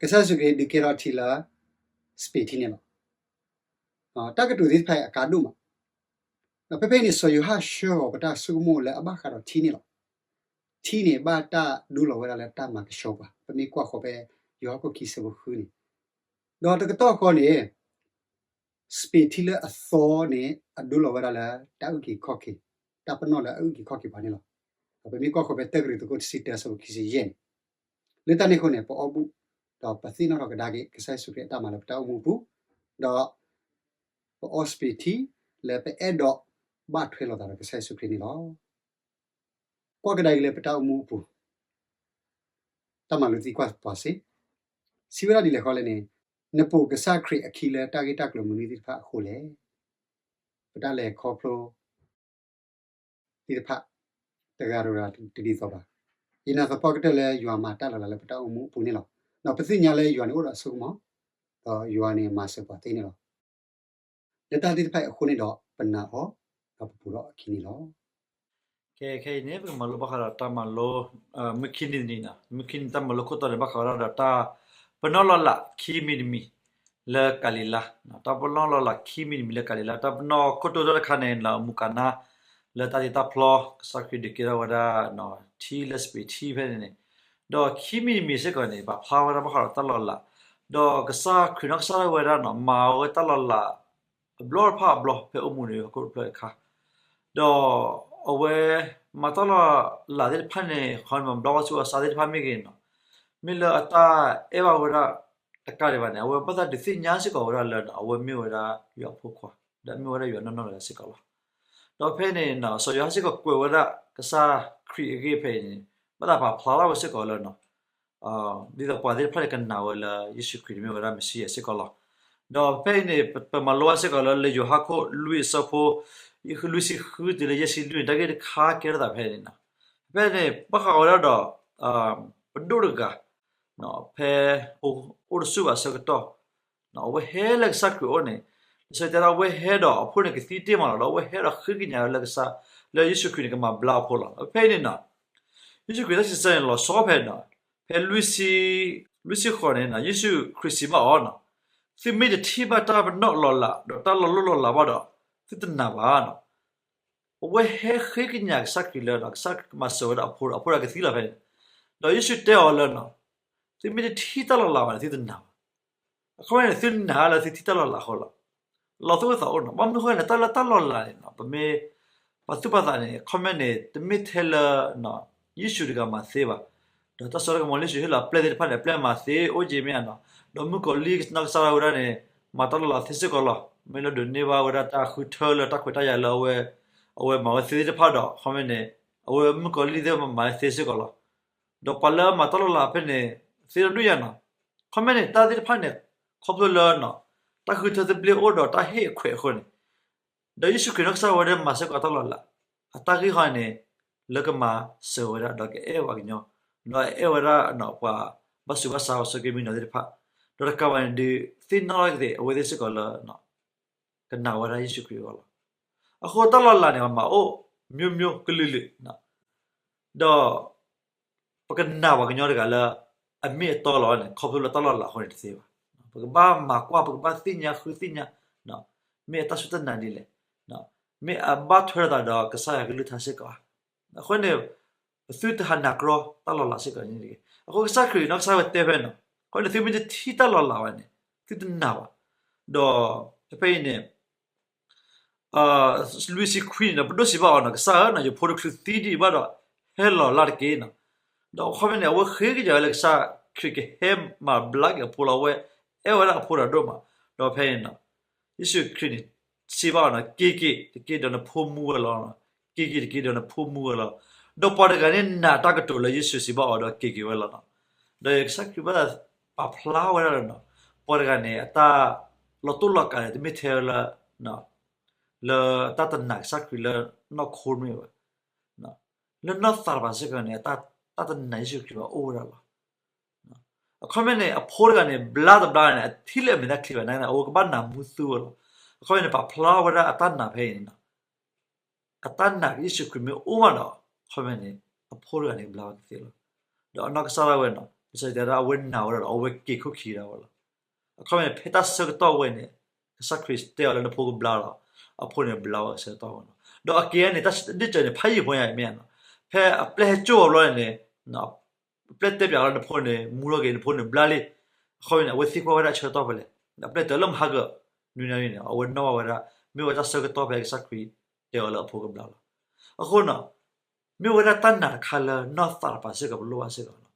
ကစၢ်ယ့ၣ်ၡူးခရံာ်ဒုးကဲထီၣ်ထံလၢ စပံးထံန့ၣ်လီၤ. တၢ်ကတိၤသ့ၣ်တဖၣ်အံၤအကါဒိၣ်မး, ဒီးဖဲဖဲအံၤန့ၣ် စီၤယိၤဟၣ်ဆှၢအီၤပတၢ်ဆိကမိၣ်လၢအဘၣ်ဃးဒီးထံန့ၣ်လီၤ. ထံန့ၣ်ဘၣ်တၢ်ဒိလီၤဝဲဒၣ်လၢတၢ်မၤကဆှီပှၤ, ပမ့ၢ်ကွၢ်ဃီၤဖဲ ယိၤဟၣ်ခိၣ်ခံဆၢဖိဃုန့ၣ်, ဒီးတကတီၢ်ဃီန့ၣ် စပံးထံလၢအသီန့ၣ် အဒိလီၤဝဲဒၣ်လၢတၢ်အုၣ်က့ၤခီၣ်က့ၤ, တၢ်ပနီၣ်လၢအအုၣ်က့ၤခီၣ်က့ၤပှၤန့ၣ်လီၤ. ဒီးပမ့ၢ်ကွၢ်ဃီၤဖဲတၢကရံၣ်သူးခိၣ်တဆံတၢအဆၢဖိခံဆံယဲၢ်န့ၣ်, လၢတၢ်န့ၣ်အဃိန့ၣ် ပအီၣ်ဘူၣ်, ဒီးပသ့ၣ်နီၣ်ထီၣ်ကဒါက့ၤကစၢ်ယ့ၣ်ၡူးခရံာ်အတၢ်မၤလၢပတၢ်အိၣ်မူအပူၤ, ဒီး ပအီၣ်စပံးထံ လၢပအဲၣ်ဒိးဘၣ်ထွဲလိာ်သးဒီးကစၢ်ယ့ၣ်ၡူးခရံာ်န့ၣ်လီၤ. ကွၢ်ကဒါက့ၤလၢပတၢ်အိၣ်မူအပူၤ, တၢ်မၤလိသံကွၢ်ပှၤစ့ၢ်, စံးဝဲဒၣ်ဒ်လဲၣ်ဃီလဲၣ်န့ၣ်, နပိာ်ကစၢ်ခရံာ်အခံလၢတၢ်ဂ့ၢ်တၢ်ကျိၤမနုၤသ့ၣ်တဖၣ်အဃိလဲၣ်. ပတၢ်လဲၤခီဖျိ သ့ၣ်တဖၣ် တဂၤတဂၤတဒ်သိးဘၣ်. ယနာ်သပှၢ်ကတၢၢ်လၢယွၤမၤတၢ်လီၤလးလၢပတၢ်အိၣ်မူအပူၤန့ၣ်လီၤ. ဒီးပသ့ၣ်ညါလၢယွၤန့ၣ်အိၣ်ဒီးအစိကမီၤ, ဒီးယွၤန့ၣ်မၤစၢၤပှၤသ့န့ၣ်လီၤ. လၢတၢ်သ့ၣ်တဖၣ်အံၤအဃိန့ၣ်ဒီး ပနာ်အီၤ, ဒီးပပိာ်ထီၣ်အခံန့ၣ်လီၤ. ကဲ ခဲအံၤန့ၣ် ပကမၤလိဘၣ်ဃးဒီးတၢ်မၤလိ မုၢ်ခံနံၤတနံၤ, မုၢ်ခံနံၤတၢ်မၤလိခိၣ်တီန့ၣ် ဘၣ်ဃးဝဲဒၣ်ဒီးတၢ်ပနီၣ်လီၤလးခံမံၤတမံၤလၢကၤလံၤလါ, တၢ်ပနီၣ်လီၤလးခံမံၤတမံၤလၢကၤလံၤလါ, တၢ်ပနီၣ်ခိၣ်တီတခါန့ၣ် လၢမူၤကၤနါ လၢတၢ်တ့တၢ်ဖျီ ကစၢ်ခရံာ်ဒုးကဲထီၣ်ဝဲဒၣ် ထံလၢစပံးထံဖဲန့ၣ်န့ၣ်, ဒီးခံမံၤတမံၤစ့ၢ်ကီးန့ၣ် ပာ်ဖျါဝဲဒၣ်ဘၣ်ဃးဒီးတၢ်လီၤလး, ဒီးကစၢ်ခရံာ်နီၢ်ကစၢ်ဒၣ်ဝဲဒၣ်န့ၣ် မၤဝဲတၢ်လီၤလး အဘျီတဖၣ်အဘျီ ဖဲအိၣ်မူဒံးဟီၣ်ခိၣ်တဖျၢၣ်အခါ, ဒီးအဝဲမၤတၢ်လီၤလးသ့ၣ်တဖၣ်န့ၣ် ခီမၤဘျါဝဲဆူအစါသ့ၣ်တဖၣ်မ့ၢ်ဂ့ၤန့ၣ်, မ့ၢ်လၢအတၢ်အဲၣ်ဘၣ်ဝဲဒၣ်တကးဒံးဘၣ်န့ၣ် အဝဲဘၣ်သးဒုးသ့ၣ်ညါစ့ၢ်ကီးဝဲဒၣ်လၢ အဝဲမ့ၢ်ဝဲဒၣ်ယွၤအဖိခွါ ဒီးမ့ၢ်ဝဲဒၣ်ယွၤနီၢ်နီၢ်တဂၤစ့ၢ်ကီးလီၤ. ဒီးဖဲန့ၣ် စီၤယိၤဟၣ်စ့ၢ်ကီးကွဲးဝဲဒၣ်ကစၢ်ခရံာ်အဂ့ၢ်ဖဲအံၤန့ၣ် ဘၣ်သးပာ်ဖျါထီၣ်ဝဲစ့ၢ်ကီးလၢ ဒ်သိးပှၤသ့ၣ်တဖၣ်န့ၣ် ကနာ်ဝဲလၢယ့ၣ်ၡူးခရံာ်န့ၣ်မ့ၢ်ဝဲဒၣ်မ့ၣ်ၡံအၤစ့ၢ်ကီးလီၤ. ဒီးဖဲအံၤန့ၣ် ပမၤလိဘၣ်စ့ၢ်ကီးလၢ လၢယိၤဟၣ်ခိၣ်လွံၢ်အဆၢဖိ လွံၢ်ဆံဃုတုၤလၢယဲၢ်ဆံလွံၢ်န့ၣ် တၢ်ဂ့ၢ်တခါကဲထီၣ်သးဖဲန့ၣ်, ဖဲန့ၣ် ဘၣ်ဃးဝဲဒၣ်ဒီး ပဒိၣ်တဂၤ ဖဲအိၣ်တဆူၣ်ဘၣ်အဆၢကတီၢ် အဝဲဟဲလၢကစၢ်ခရံာ်အအိၣ်န့ၣ်, လံာ်စီဆှံတဲဒၣ် အဝဲဟဲဒီးအဖိန့ၣ်ကသံတ့ၢ်မးလီၤ, ဒီးအဝဲဟဲဒီးဃ့ကညးဝဲလၢကစၢ် လၢယ့ၣ်ၡူးခရံာ်န့ၣ် ကမၤဘျါအဖိလီၤ. ဖဲအံၤန့ၣ် ယ့ၣ်ၡူးခရံာ်တၢ်စံးဆၢန့ၣ် လီၤဆီဖဲန့ၣ်, ဖဲ လွံၢ်ဆံဃိးန့ၣ် ယ့ၣ်ၡူးခရံာ်စံးဘၣ်အီၤန့ၣ်, သုမ့ၢ်တထံၣ်ဘၣ်တၢ်ပနီၣ်လီၤလး ဒီးတၢ်လီၤလိၢ်လီၤလးဘၣ်ဒီး သုတနာ်ဘၣ်န့ၣ်. အဝဲဟဲဃ့ကညးကစၢ်ခရံာ်လၢ ကစၢ်ခရံာ်မၤစၢၤဝဲဒၣ်အဖိဒီး အဖိဒီးကသံလီၤဖဲန့ၣ်, ဒီးယ့ၣ်ၡူးတဲအီၤလၢ သုမ့ၢ်တထံၣ်တၢ်လီၤလးဘၣ်န့ၣ် သုတနာ်ဘၣ်. အခီပညီန့ၣ် သုနာ်လၢသုထံၣ်တၢ်လီၤလးအဃိလီၤ. လီၤသူၣ်အိၣ်သးအိၣ်န့ၣ်, ဘၣ်မနုၤအဃိန့ၣ် တၢ်လၢတၢ်လီၤလးန့ၣ် ပမ့ၢ်ပာ်သူၣ်ပာ်သးန့ၣ် အခီပညီန့ၣ် တမ့ၢ်ထဲလၢ ယ့ၣ်ၡူးတဂၤမၤသ့ဘၣ်. ဒီးတၢ်စိတၢ်ကမီၤလံာ်စီဆှံဟ့ၣ်လီၤ အပျဲၢ်သ့ၣ်တဖၣ်န့ၣ် အပျဲၢ်မၤသ့အိၣ်က့ၤမ့ၢ်ဧါန့ၣ်, ဒီးမုၣ်ကီၤလံၢ်နီၢ်ကစၢ်ဒၣ်ဝဲဒၣ်န့ၣ် မၤတၢ်လီၤလးသ့စ့ၢ်ကီးလီၤ. မ့ၢ်လၢဒိးန့ၢ်ဘၣ်ဝဲဒၣ်တၢ်ဃုထၢလၢတၢ်ခွဲးတၢ်ယာ်လၢ အဝဲမၤဝဲသ့သ့ၣ်တဖၣ်ဒီး အခီပညီန့ၣ် အဝဲမုၣ်ကီၤလံၢ်သ့ၣ်မၤဝဲသ့စ့ၢ်ကီးလီၤ. ဒီးပှၤလၢအမၤတၢ်လီၤလးဖဲန့ၣ် သ့ဒိၣ်ဒိၣ်ယၤန့ၣ်, အခီပညီန့ၣ် တၢ်သ့ၣ်တဖၣ်န့ၣ် ခီဖျိလၢ တၢ်ဃုထၢသဘျ့အိၣ်ဒီးတၢ်ဟ့ၣ်အခွဲးအဃိန့ၣ်, ဒီးယ့ၣ်ၡူးခရံာ်နီၢ်ကစၢ်ဝဲဒၣ်မၤစ့ၢ်ကီးတၢ်လီၤလး, အတၢ်ဂ့ၢ်ဟီန့ၣ် လၢကမၤစၢၤဝဲဒၣ်ဒီးကအဲၣ်ပှၤကညီ, ဒီးအဲၣ်ဝဲဒၣ်ပှၤဘၣ်ဆူးဘၣ်ဆါအီၤဆၢက့ၤမံနီၤသ့ၣ်တဖၣ်, ဒီးတကးဘၣ်န့ၣ်ဒုး သ့ၣ်နီၣ်ထီၣ်က့ၤအဝဲသ့ၣ်စ့ၢ်ကီးလၢ ကနာ်ဝဲဒၣ်ယ့ၣ်ၡူးခရံာ်အဂီၢ်လီၤ. အဃိတၢ်လီၤလးန့ၣ် ပမၤအိၣ်မျိုးမျိုးကလုာ်လုာ် ဒီး ပကနာ်ပှၤကညီတဂၤလၢ အမ့ၢ်အတီလီၤန့ၣ် ခီဖျိလၢတၢ်လီၤလးအဃိန့ၣ်တသ့ဘၣ်. ပကဘၣ်မၤကွၢ် ပကဘၣ်သ့ၣ်ညါဃုသ့ၣ်ညါ, မ့ၢ်အတၢ်စူၢ်တၢ်နာ်ဒ်လဲၣ်, မ့ၢ်အဘၣ်ထွဲလိာ်သးဒီးကစၢ်ယွၤကလုၢ်ကထါစ့ၢ်ကီးဧါ. အဃိန့ၣ် ပသုတဟးနာ်ကြီတၢ်လီၤလးစ့ၢ်ကီးန့ၣ်တဂ့ၤ. အဃိကစၢ်ခရံာ်နီၢ်ကစၢ်ဝဲတဲဖဲန့ၣ်, အဃိန့ၣ် သုမ့ၢ်တထံၣ်တၢ်လီၤလးဘၣ်န့ၣ် သုတနာ်ဘၣ်. ဒီးဖဲအံၤန့ၣ် လွံၢ်ဆံခွံန့ၣ်ဒီး ပဒိၣ်စံးဘၣ်အီၤန့ၣ်, ကစၢ်ဧၢ, ယဖိတချုးသံဒံးဘၣ်ဒီး ဟဲလီၤလၢ်တက့ၢ်န့ၣ်. ဒီးအခီပညီန့ၣ် အဝဲဃ့ကညးဝဲလၢကစၢ်ခရံာ်ကဟဲမၤဘျါက့ၤအဖိလီၤ. အဝဲအဲၣ်ဝဲဒၣ်အဖိဒီးဒိၣ်မး. ဒီးဖဲအံၤန့ၣ် ယ့ၣ်ၡူးခရံာ်န့ၣ် စံးဘၣ်အီၤန့ၣ်, က့ၤက့ၤတက့ၢ်ဒီးနဖိမူဝဲလီၤ. က့ၤက့ၤတက့ၢ်ဒီးနဖိမူဝဲလီၤ. ဒီးပှၤတဂၤန့ၣ်နာ်တၢ်ကတိၤလၢယ့ၣ်ၡူးစံးဘၣ်အီၤဒီးက့ၤက့ၤဝဲလီၤ. ဒီးကစၢ်ခရံာ်ဘၣ်သးပာ်ဖျါဝဲဒၣ်လၢ ပှၤတဂၤန့ၣ် အတၢ်လီၤတိၢ်လီၤကးန့ၣ် တမ့ၢ်ထဲလၢ လၢတၢ်တနာ်ကစၢ်ခရံာ်လၢနီၢ်ခိမ့ၢ်ဘၣ်, လၢနီၢ်သးတပၤစ့ၢ်ကီးန့ၣ် တၢ်တနာ်ယ့ၣ်ၡူးခရံာ်ဘၣ်အိၣ်ဝဲဒၣ်လီၤ. အခီပညီန့ၣ် အဖိတဂၤန့ၣ် ဘျါတဘျါန့ၣ် အထံၣ်လၢအမဲာ်တၢ်ချံဘၣ်န့ၣ် အဝဲကဘၣ်နၢ်မူသူဝဲလီၤ. အခီပညီန့ၣ် ပာ်ဖျါဝဲဒၣ်အတၢ်နာ်ဖဲအံၤန့ၣ် အတၢ်နာ်က့ၤယ့ၣ်ၡူးခရံာ်မ့ၢ်အိၣ်မးဒီး အခီပညီန့ၣ် အဖိတဂၤန့ၣ်ကဘျါဝဲကသ့လီၤ. ဒီးအနီၢ်ကစၢ်ဒၣ်ဝဲန့ၣ် လံာ်စီဆှံတဲဒၣ် အဝဲနာ်ဝဲဒၣ်ဒီး အဝဲက့ၤခိၣ်ခံကဒါဝဲလီၤ. အခီပညီန့ၣ် ဖဲတၢ်ဆၢကတီၢ်ဝဲန့ၣ် ကစၢ်ခရံာ်တဲအီၤလၢနဖိကဘျါလီၤ, အဖိန့ၣ်ဘျါဝဲအဆၢကတီၢ်ဝဲလီၤ. ဒီးအက့ၤန့ၣ် တၢ်ဒ့ၣ်စၢၤန့ၣ် ဖးယံာ်ဖိညါမ့ၢ်ဧါန့ၣ်, ဖဲအပျဲၢ်ဟဲကၠိအီၤဘျီန့ၣ် အပျဲၢ်တဲပၠးလီၤနဖိန့ၣ် မူထီၣ်က့ၤ နဖိန့ၣ်ဘျါလံ. အခီပညီန့ၣ် အဝဲသံကွၢ်ဝဲဒၣ်အဆၢကတီၢ်ဖဲလဲၣ်, အပျဲၢ်တဲလၢမဟါက နွံနံၤန့ၣ် အဝဲနီၣ်ဘၣ်ဝဲဒၣ် မ့ၢ်ဝဲတၢ်ဆၢကတီၢ်ဖဲကစၢ်ခရံာ်တဲအီၤလၢအဖိကဘျါလီၤ. အဃိန့ၣ် မ့ၢ်ဝဲဒၣ်တၢ်နာ်တခါလၢနီၢ်သးတပၤစ့ၢ်ကီး ပလိၣ်ဘၣ်စ့ၢ်ကီးလီၤ.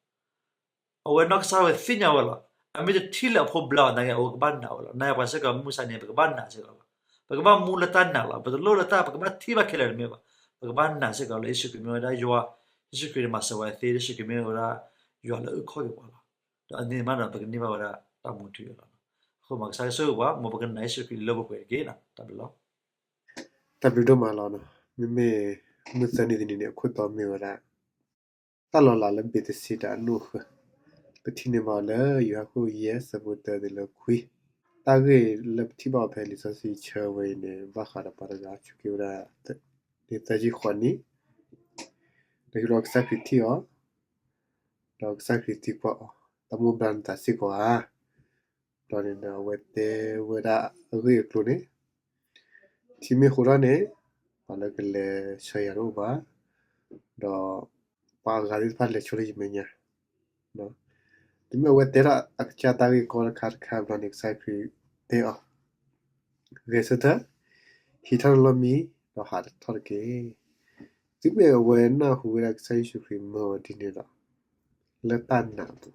အဝဲနီၢ်ကစၢ်ဝဲသ့ၣ်ညါဝဲလီၤ. အမ့ၢ်တထံၣ်လၢအဖိဘျါဘၣ်နာ်က့ အဝဲကဘၣ်နာ်ဝဲလီၤ. နာ်က့ပှၤစ့ၢ်ကီးမုၢ်မဆါန့ၣ် ပကဘၣ်နာ်စ့ၢ်ကီးလီၤ. ပကဘၣ်မူလၢတၢ်နာ်လီၤ. ပတလိၣ်လၢတၢ် ပကဘၣ်ထံၣ်ဘၣ်ခဲလၢာ်တမ့ၢ်ဘၣ်. ပကဘၣ်နာ်စ့ၢ်ကီးလၢယ့ၣ်ၡူးခရံာ်မ့ၢ်ဝဲဒၣ်ယွၤ, ယ့ၣ်ၡူးခရံာ်န့ၣ်မၤစၢၤဝဲသ့, ယ့ၣ်ၡူးခရံာ်မ့ၢ်ဝဲဒၣ်ယွၤလၢအအုၣ်က့ၤခီၣ်က့ၤပှၤလီၤ. ဒီးအန့ၣ်မးဒီး ပကန့ၢ်ဘၣ်ဝဲဒၣ်တၢ်မူထူယိာ်လီၤ. အဃိမး ကစၢ်ယွၤဆိၣ်ဂ့ၤပှၤ မ်ပကနာ်ယ့ၣ်ၡူးခရံာ်လၢပှဲၤပှဲၤတက့ၢ်. တၢ်ဘျုးလီၤ. တၢ်ဘျုးဒိၣ်မးလီၤ. မ့မ့ၢ်မုၢ်သၢနံၤတနံၤန့ၣ် အခိၣ်တီမ့ၢ်ဝဲဒၣ် တၢ်လီၤလးလၢဘ့းသစ့ဒါအနိၣ်ဃၢၤ, ပထံၣ်န့ၢ်ဘၣ်အီၤလၢ ယိၤဟၣ်ခိၣ်ယဲၢ် ဆၢဖိတၢတုၤလၢခွံ. တၢ်ဂ့ၢ်လၢပထံၣ်ဘၣ်အီၤဖဲလံာ်စီဆှံဆၢဝဲအံၤန့ၣ် ဘၣ်ဃးဒီးပှၤတဂၤ ဆူးက့ဝဲဒၣ် သၢဆံဃိးနံၣ်, ပှၤဟံးလီၤကစၢ်ခရံာ်ထံၣ်အီၤ, ဒီးကစၢ်ခရံာ်သံကွၢ်အီၤ, တၢ်မိၣ်ဘျါနသးစ့ၢ်ကီးဧါ. ဒီးန့ၣ်ဒီးအဝဲတဲဝဲဒၣ်အဂ့ၢ်အကျိၤန့ၣ်, ထံမ့ၢ်ဃိထီၣ်န့ၣ်, ပှၤလၢကလဲၤဆှၢယၤတအိၣ်ဘၣ်, ဒီးပှၤအဂၤသ့ၣ်တဖၣ်လဲၤဆိလၢယမဲာ်ညါ တုၤမ့ၢ်အဝဲတဲထီၣ်အကစၢ်တၢ်ဂ့ၢ်ကီတခါတခါဘျီန့ၣ် ကစၢ်ခရံာ်တဲအီၤ, ဂဲၤဆၢထၢၣ်, ဟံးထီၣ်နလီၢ်မံ, ဒီးဟးထီၣ်တက့ၢ်. တုၤမ့ၢ်အဝဲနၢ်ဟူဝဲဒၣ်ကစၢ်ယ့ၣ်ၡူးခရံာ်မၢအီၤဒ်န့ၣ်ဒီး, လၢတၢ်နာ်အပူၤ,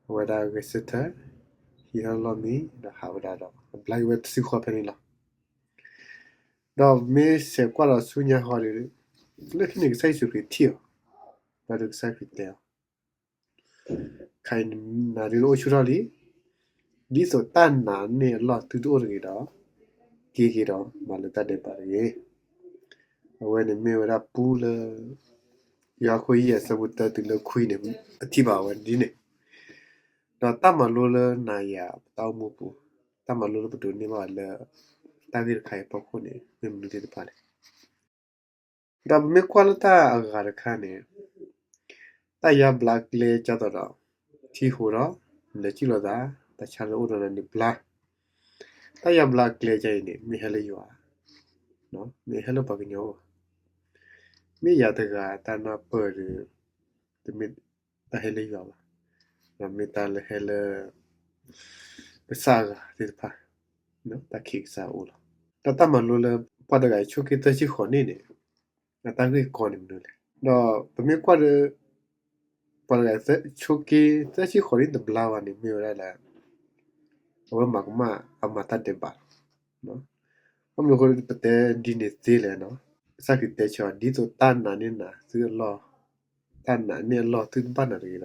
အဝဲဒၣ်ဂဲၤဆၢထၢၣ်, ဟံးထီၣ်နလီၢ်မံ, ဒီးဟးဝဲဒၣ်ဒီး အဘျါက့ၤဝဲတစုဃီဖဲန့ၣ်လီၤ. ဒီးမ့ၢ်ဆဲးကွၢ်ဒီးဆူညါဃီဒီး, လၢခံန့ၣ်ကစၢ်ယ့ၣ်ၡူးခရံာ်ထံၣ်အီၤ, ဒီးကစၢ်ခရံာ်တဲအီၤ, ခဲအံၤနၤဒုးအိၣ်ဆူၣ်ထီၣ်လံ, ဒ်သိးတၢ်နာ်န့ၢ်အလီၢ်သုတအိၣ်တဂ့ၤဒီး, က့ၤက့ၤဒီးမၤလၢတၢ်ဒဲးဘးတဂ့ၤ. အဝဲန့ၣ်မ့ၢ်ဝဲဒၣ်ပူလၢ ယိၤဟၣ်ခိၣ်ယဲၢ်အဆၢဖိတၢတုၤလၢခွံန့ၣ်, အထံၣ်ဘၣ်ဝဲဒ်န့ၣ်, ဒီးတၢ်မၤလိလၢနၤယၤပတၢ်အိၣ်မူပူၤ, တၢ်မၤလိလၢပဒိးန့ၢ်ဘၣ်လၢ တၢ်ဂ့ၢ်တခါအံၤအဖီခိၣ်န့ၣ် မ့ၢ်မနုၤသ့ၣ်တဖၣ်လဲၣ်. ဒီးပမ့ၢ်ကွၢ်လၢတၢ်အဂၤတခါန့ၣ်, တၢ်ယါဘျါကျဲကၢ်သိးဒီး, ထံဃိးဒီး, လဲၤစံၣ်လိာ်သး, တၢ်ဆါလၢအိၣ်ဒီးနၤန့ၣ်ဘျါ, တၢ်ယါဘျါကျဲကၢ်အံၤန့ၣ် မ့ၢ်ဟဲလၢယွၤ, မ့ၢ်ဟဲလၢပှၤကညီအိၣ်, မ့ၢ်ယၤတဂၤတၢ်နၢ်ပၢၢ်ဒီး, တမ့ၢ်တၢ်ဟဲလၢယွၤဘၣ်, မ့ၢ်တၢ်လၢဟဲလၢ ကစၢ်အဂၤသ့ၣ်တဖၣ်, တၢ်ခံးကစၢ်အအိၣ်လီၤ. ဒီးတၢ်မၤလိလၢပှၤတဂၤအံၤဆိးက့သၢဆံဃိးနံၣ်န့ၣ်, အတၢ်ဂ့ၢ်ကီန့ၣ်မနုၤလဲၣ်. ဒီးပမ့ၢ်ကွၢ်ဒီး ပှၤတဂၤအံၤဆိးက့သၢဆံဃိးနံၣ်တဘျါဘၣ်န့ၣ် မ့ၢ်ဝဲဒၣ်လၢ အဝဲမၤကမၣ်အမၤတၢ်ဒဲးဘးလီၤ. ဘၣ်မနုၤအဃိပတဲဒ်န့ၣ်သ့လဲၣ်, ကစၢ်ခရံာ်တဲဆၢအီၤ ဒ်သိးတၢ်နာ်န့ၢ်နၤသုအလီၢ်, တၢ်နာ်န့ၢ်အလီၢ်သုတဘၣ်နၤတဂ့ၤဒီး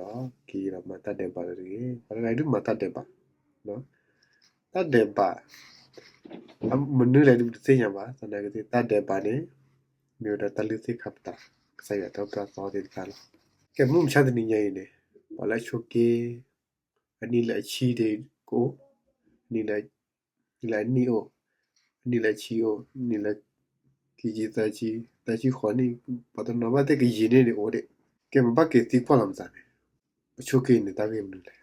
က့ၤဒီးမၤတၢ်ဒဲးဘးလီၤတဂ့ၤ. ပှၤတဂၤအံၤဒုးမၤတၢ်ဒဲးဘး, တၢ်ဒဲးဘး မနုၤလဲၣ်ဒုးပတသ့ၣ်ညါဘၣ်, သနာ်က့တၢ်ဒဲးဘးန့ၣ် မ့ၢ်ဝဲဒၣ်တၢ်လုၢ်သ့ၣ်ခါပတာ်, ကစၢ်ယွၤတၢ်သိၣ်တၢ်သီသ့ၣ်တဖၣ်လီၤ. ကဲမုၢ်မဆါတနံၤညါအံၤန့ၣ်, ပှၤလၢအဆိးက့, အနံၣ်လၢအဆံဒၣ်ကအိၣ်, အနံၣ်လၢအနံၣ်အိၣ်, အနံၣ်လၢအဆံအိၣ်, နံၣ်လၢခံဆံသၢဆံ, သၢဆံဃိးနံၣ်, ပှၤတနီၤဘၣ်သ့ၣ်ကယံာ်န့ၢ်ဒံးအိၣ်ဒံး. ကဲပဘၣ်က့ၤသံကွၢ်လီၤပသးန့ၣ်, ပဆိးက့န့ၣ်တၢ်ဂ့ၢ်မနုၤလဲၣ်.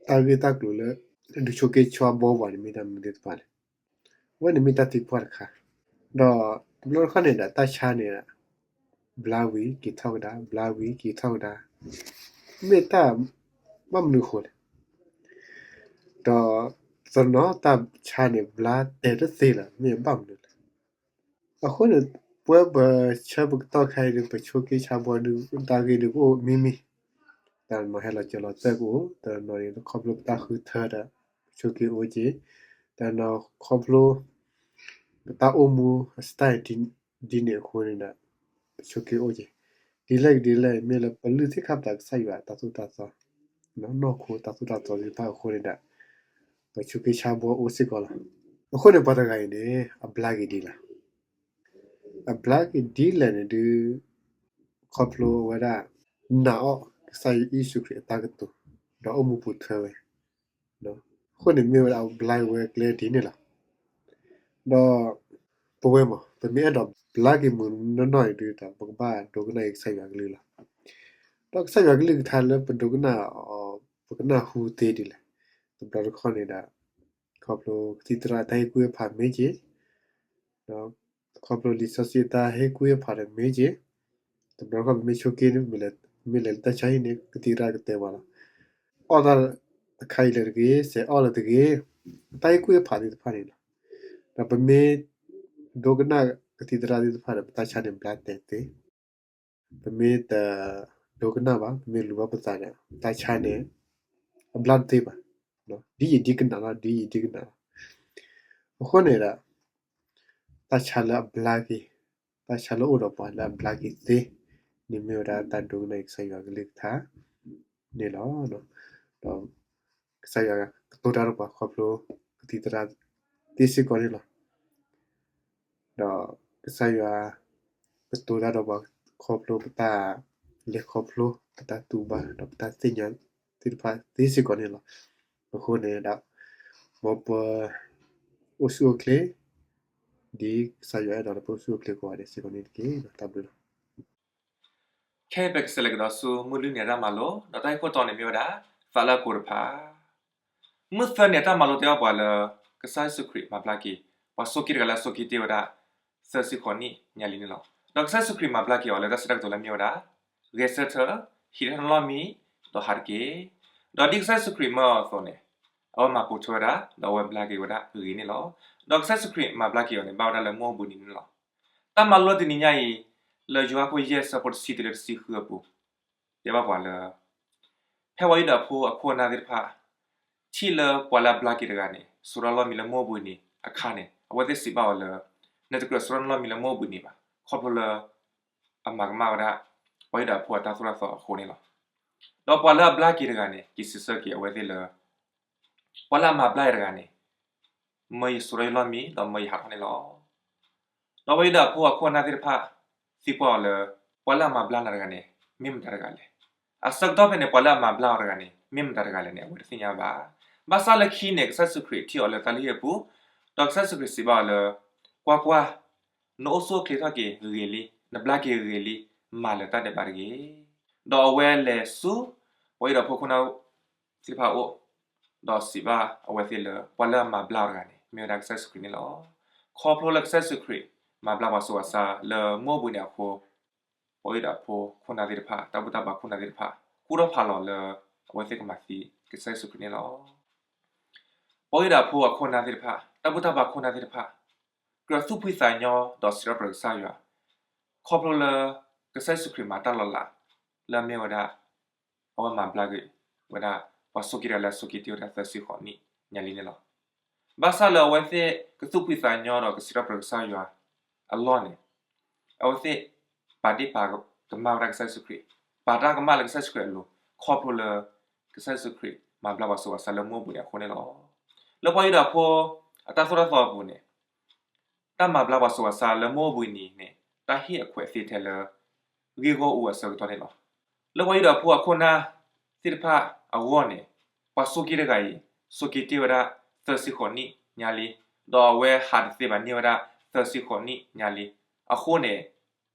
တၢ်ဂ့ၢ်တၢ်ကျိၤလၢ ဒုးဆိးက့ဆါဘီပှၤန့ၣ်မ့ၢ်တၢ်မနုၤသ့ၣ်တဖၣ်လဲၣ်. အဝဲန့ၣ်မ့ၢ်တၢ်သံကွၢ်တခါ, ဒီးတဘျီတခီၣ်န့ၣ်ဒီးတၢ်ဆါန့ၣ် ဘျါဝံၤက့ၤထီၣ်ကဒါ, ဘျါဝံၤက့ၤထီၣ်ကဒါ, မ့ၢ်တၢ်ဘၣ်မနုၤအဃိလဲၣ်. ဒီးတနီၤတၢ်ဆါန့ၣ်ဘျါတဲာ်တသ့လၢၤ မ့ၢ်ဘၣ်မနုၤလဲၣ်. အဃိန့ၣ် ပဝဲပဆၢပကတီၢ်ခါအံၤဒီး ပဆိးက့ဆါဘီဒုး တၢ်ဂ့ၢ်ဒုးကအိၣ်မံၤမံၤ, တနီၤဟဲလီၤစၢၤလီၤသွဲၣ်ကအိၣ်, တနီၤန့ၣ်ခီဖျိပတၢ်ဃုထၢဒီး ပဆိးက့အိၣ်က့ၤ, တနီၤခီဖျိ ပတၢ်အိၣ်မူအ style ဒ်န့ၣ်အဃိန့ၣ်ဒီး ပဆိးက့အိၣ်က့ၤ, ဒ်လဲၣ်ဒ်လဲၣ် မ့ၢ်လၢပလုၢ်သ့ၣ်ခါပတာ်ကစၢ်ယွၤတၢ်သိၣ်တၢ်သီ, နီၢ်ခိတၢ်သိၣ်တၢ်သီသ့ၣ်တဖၣ်အဃိန့ၣ်ဒီး ပဆိးက့ဆါဘီအိၣ်စ့ၢ်ကီးလီၤ. အဃိန့ၣ်ပှၤတဂၤအံၤန့ၣ် အဘျါက့ၤဒ်လဲၣ် အဘျါက့ၤဒ်လဲၣ်န့ၣ်ဒုး ခီဖျိဝဲဒၣ် နာ်အီၣ်ကစၢ်ယ့ၣ်ၡူးခရံာ်အတၢ်ကတိၤ ဒီးအိၣ်မူပူၤထွဲဝဲ, အဃိန့ၣ်မ့ၢ်ဝဲဒၣ်အဘျါက့ၤဝဲကျဲဒ်န့ၣ်လီၤ. ဒီးပဝဲမး ပမ့ၢ်အဲၣ်ဒိးဘျါက့ၤမုၢ်နီၢ်နီၢ်အံၤဒုးဒီး ပကဘၣ်ဒိကနၣ်အံၤကစၢ်ယွၤကလုၢ်လီၤ. ဒီးကစၢ်ယွၤကလုၢ်ကထါလၢပဒိကနၣ်အီၤ ပကနၢ်ဟူသ့ဒ်လဲၣ်. တဘျီတခီၣ်န့ၣ်ဒီး ခီဖျိကသံၣ်သရၣ်အတၢ်ဟ့ၣ်ကူၣ်ဟ့ၣ်ဖးမ့ၢ်ဂ့ၤ, ဒီးခီဖျိလံာ်စီဆှံအတၢ်ဟ့ၣ်ကူၣ်ဟ့ၣ်ဖးဒီးမ့ၢ်ဂ့ၤ, တဘျီတခီၣ်ပမ့ၢ်ဆိးက့န့ၣ် ပမ့ၢ်လဲၤလၢတၢ်ဆါဟံၣ်န့ၣ် ကသံၣ်သရၣ်ကတဲပှၤလီၤ. အီၣ်တၢ်တခါအံၤလၢတဂ့ၤ, စဲးအီၣ်လၢတဂ့ၤ, တၢ်ဟ့ၣ်ကူၣ်ဟ့ၣ်ဖးသ့ၣ်တဖၣ်န့ၣ်လီၤ. ဒီးပမ့ၢ်ဒိကနၣ်ကသံၣ်သရၣ်သ့ၣ်တဖၣ်ဒီး ပတၢ်ဆါန့ၣ်ဘျါတဲာ်သ့, ပမ့ၢ်တဒိကနၣ်ဘၣ်, ပမ့ၢ်လူၤဘၣ်ပသးဒီး တၢ်ဆါန့ၣ် အဘျါတသ့ဘၣ်, ဒ်ယံာ်ဒ်ကနၣ်လီၤ, ဒ်ယံာ်ဒ်ကနၣ်လီၤ. အဃိန့ၣ်ဒီး တၢ်ဆါလၢအဘျါက့ၤ, တၢ်ဆါလၢအအိၣ်ဒီးပှၤလၢအဘျါက့ၤသ့ န့ၣ်မ့ၢ်ဝဲဒၣ်တၢ်ဒိကနၣ်အံၤကစၢ်ယွၤကလုၢ်ကထါန့ၣ်လီၤ. ဒီးကစၢ်ယွၤကတိၤတၢ်ဒီးပှၤခီဖျိကသံၣ်သရၣ်သ့စ့ၢ်ကီးန့ၣ်လီၤ. ဒီးကစၢ်ယွၤကတိၤတၢ်ဒီးပှၤခီဖျိပတၢ်လဲၤခီဖျိ, ပတၢ်တူၢ်ဘၣ်, ဒီးပတၢ်သ့ၣ်ညါသ့ၣ်တဖၣ်သ့စ့ၢ်ကီးန့ၣ်လီၤ. အဃိန့ၣ်ဒီး မ်ပအိၣ်ဆူၣ်အိၣ်ချ့ ဒ်ကစၢ်ယွၤအဲၣ်ဒိးလၢပအိၣ်ဆူၣ်အိၣ်ချ့ကိးဂၤဒဲးစ့ၢ်ကီးန့ၣ်တက့ၢ်. တၢ်ဘျုးလီၤ. ခဲအံၤပကစးလဲၤကဒီးဆူမုၢ်လွံၢ်နံၤအတၢ်မၤလိ, ဒီးတၢ်ဂ့ၢ်ခိၣ်တီန့ၣ်မ့ၢ်ဝဲဒၣ် သးလၢအကိတဖၣ်. မုၢ်သၢနံၤအတၢ်မၤလိတဲဘၣ်ပှၤလၢ ကစၢ်ယ့ၣ်ၡူးခရံာ်မၤဘျါက့ၤ ပှၤဆိးက့တဂၤလၢအဆိးက့တ့ၢ်ဝဲဒၣ် သၢဆံဃိးနံၣ်ညါလံန့ၣ်လီၤ. ဒီးကစၢ်ယ့ၣ်ၡူးခရံာ်မၤဘျါက့ၤအီၤလၢတၢ်ဆၢကတီၢ်လၢအမ့ၢ်ဝဲဒၣ် ဂဲၤဆၢထၢၣ်, ဟံးထီၣ်နလီၢ်မံ, ဒီးဟးတက့ၢ်. ဒီးဒ်ကစၢ်ယ့ၣ်ၡူးခရံာ်မၢအီၤအသိးန့ၣ် အဝဲမၤပိာ်ထွဲဝဲဒၣ် ဒီးအဝဲဘျါက့ၤဝဲဒၣ်ဂ့ၤန့ၣ်လီၤ. ဒီးကစၢ်ယ့ၣ်ၡူးခရံာ်မၤဘျါက့ၤအီၤန့ၣ် ဘၣ်ဝဲဒၣ်လၢမုၢ်အိၣ်ဘှံးနံၤန့ၣ်လီၤ. တၢ်မၤလိတနံၤညါအံၤ လၢယိၤဟၣ်ခိၣ်ယဲၢ်ဆၢဖိတဆံတုၤလၢတဆံဃုအပူၤ တဲဘၣ်ပှၤလၢ ဖဲပှၤယူဒၤဖိအခိၣ်အနၢ်သ့ၣ်တဖၣ် ထံၣ်လၢပှၤလၢအဘျါက့ၤတဂၤန့ၣ် စိးထီၣ်လီၢ်မံလၢမုၢ်အိၣ်ဘှံးနံၤအခါန့ၣ် အဝဲသ့ၣ်စံးဘၣ်အီၤလၢ နတကြၢးစိးထီၣ်နလီၢ်မံလၢမုၢ်အိၣ်ဘှံးနံၤဘၣ်, ခီဖျိလၢ အမၤကမၣ်ဝဲဒၣ် ပှၤယူဒၤဖိအတၢ်သိၣ်တၢ်သီအဃိန့ၣ်လီၤ. ဒီးပှၤလၢအဘျါက့ၤတဂၤန့ၣ် က့ၤစံးဆၢက့ၤအဝဲသ့ၣ်လၢ ပှၤလၢအမၤဘျါယၤတဂၤန့ၣ် မၢယစိးထီၣ်ယလီၢ်မံ ဒီးမၢယဟးထီၣ်န့ၣ်လီၤ. ဒီးပှၤယူဒၤဖိအခိၣ်အနၢ်သ့ၣ်တဖၣ် သံကွၢ်အီၤလၢ ပှၤလၢအမၤဘျါနၤတဂၤန့ၣ် မ့ၢ်မတၤတဂၤလဲၣ်. အဆၢကတီၢ်ဖဲန့ၣ် ပှၤလၢအမၤဘျါအီၤတဂၤန့ၣ် မ့ၢ်မတၤတဂၤလဲၣ်န့ၣ် အဝဲတသ့ၣ်ညါဘၣ်. ဘၣ်ဆၣ်လၢခံန့ၣ် ကစၢ်ယ့ၣ်ၡူးခရံာ်ထံၣ်အီၤလၢတၢ်လုၢ်ဟံၣ်အပူၤ, ဒီးကစၢ်ယ့ၣ်ၡူးခရံာ်စံးဘၣ်အီၤလၢ ကွၢ်ကွၢ်, နအိၣ်ဆူၣ်အိၣ်ချ့ထီၣ်က့ၤဂ့ၤလံ, နဘျါက့ၤဂ့ၤလံ, မၤလၢၤတၢ်ဒဲးဘးတဂ့ၤ. ဒီးအဝဲလဲၤဆူ ပှၤယူဒၤဖိအခိၣ်အနၢ်သ့ၣ်တဖၣ်အအိၣ်, ဒီးစံးဘၣ်အဝဲသ့ၣ်လၢ ပှၤလၢအမၤဘျါအီၤတဂၤန့ၣ် မ့ၢ်ဝဲဒၣ်ကစၢ်ယ့ၣ်ၡူးခရံာ်န့ၣ်လီၤ. ခီဖျိလၢကစၢ်ယ့ၣ်ၡူးခရံာ် မၤဘျါပှၤဆူးပှၤဆါလၢမုၢ်အိၣ်ဘှံးနံၤအဃိ, ပှၤယူဒၤဖိအခိၣ်အနၢ်သ့ၣ်တဖၣ်, တၢ်ဘူၣ်တၢ်ဘါခိၣ်အနၢ်သ့ၣ်တဖၣ် ကူၣ်ထီၣ်ဖးလီၤလၢ အဝဲသ့ၣ်ကမၤသံကစၢ်ယ့ၣ်ၡူးခရံာ်န့ၣ်လီၤ. ပှၤယူဒၤဖိအခိၣ်အနၢ်သ့ၣ်တဖၣ်, တၢ်ဘူၣ်တၢ်ဘါခိၣ်အနၢ်သ့ၣ်တဖၣ် ကြၢးသူၣ်ဖှံသးညီဒီးစံးထီၣ်ပတြၢၤကစၢ်ယွၤ ခီဖျိလၢ ကစၢ်ယ့ၣ်ၡူးခရံာ်မၤတၢ်လီၤလး လၢအမ့ၢ်ဝဲဒၣ် အဝဲမၤဘျါက့ၤဝဲဒၣ် ပှၤဆိးက့တဂၤလၢအဆိးက့တ့ၢ်ဝဲဒၣ်သၢဆံဃိးနံၣ်ညါလံန့ၣ်လီၤ. ဘၣ်ဆၣ်လၢအဝဲသ့ၣ်ကသူၣ်ဖှံသးညီဒီးကစံးထီၣ်ပတြၢၤကစၢ်ယွၤအလီၢ်န့ၣ်, အဝဲသ့ၣ်ပာ်ဒ့ၣ်ပာ်ကမၣ်ဝဲဒၣ်ကစၢ်ယ့ၣ်ၡူးခရံာ်, ပာ်တၢ်ကမၣ်လၢကစၢ်ယ့ၣ်ၡူးခရံာ်အလိၤ ခီဖျိလၢ ကစၢ်ယ့ၣ်ၡူးခရံာ်မၤဘျါပှၤဆူးပှၤဆါလၢမုၢ်အိၣ်ဘှံးနံၤအဃိန့ၣ်လီၤ. လၢပှၤယူဒၤဖိအတၢ်သိၣ်တၢ်သီအပူၤန့ၣ် တၢ်မၤဘျါပှၤဆူးပှၤဆါလၢမုၢ်အိၣ်ဘှံးနံၤန့ၣ် တၢ်ဟ့ၣ်အခွဲးသ့ထဲလၢ ဂ့ၢ်ဂီၢ်အူအဆၢကတီၢ်န့ၣ်လီၤ. လၢပှၤယူဒၤဖိအခိၣ်အနၢ်သ့ၣ်တဖၣ်အဂီၢ်န့ၣ် ပှၤဆိးက့တဂၤအံၤ ဆိးက့တ့ၢ်ဝဲဒၣ်သၢဆံဃိးနံၣ်ညါလံ, ဒီးအဝဲဟးတသ့ဘၣ်န့ၢ်ဝဲဒၣ်သၢဆံဃိးနံၣ်ညါလံ. အဃိန့ၣ်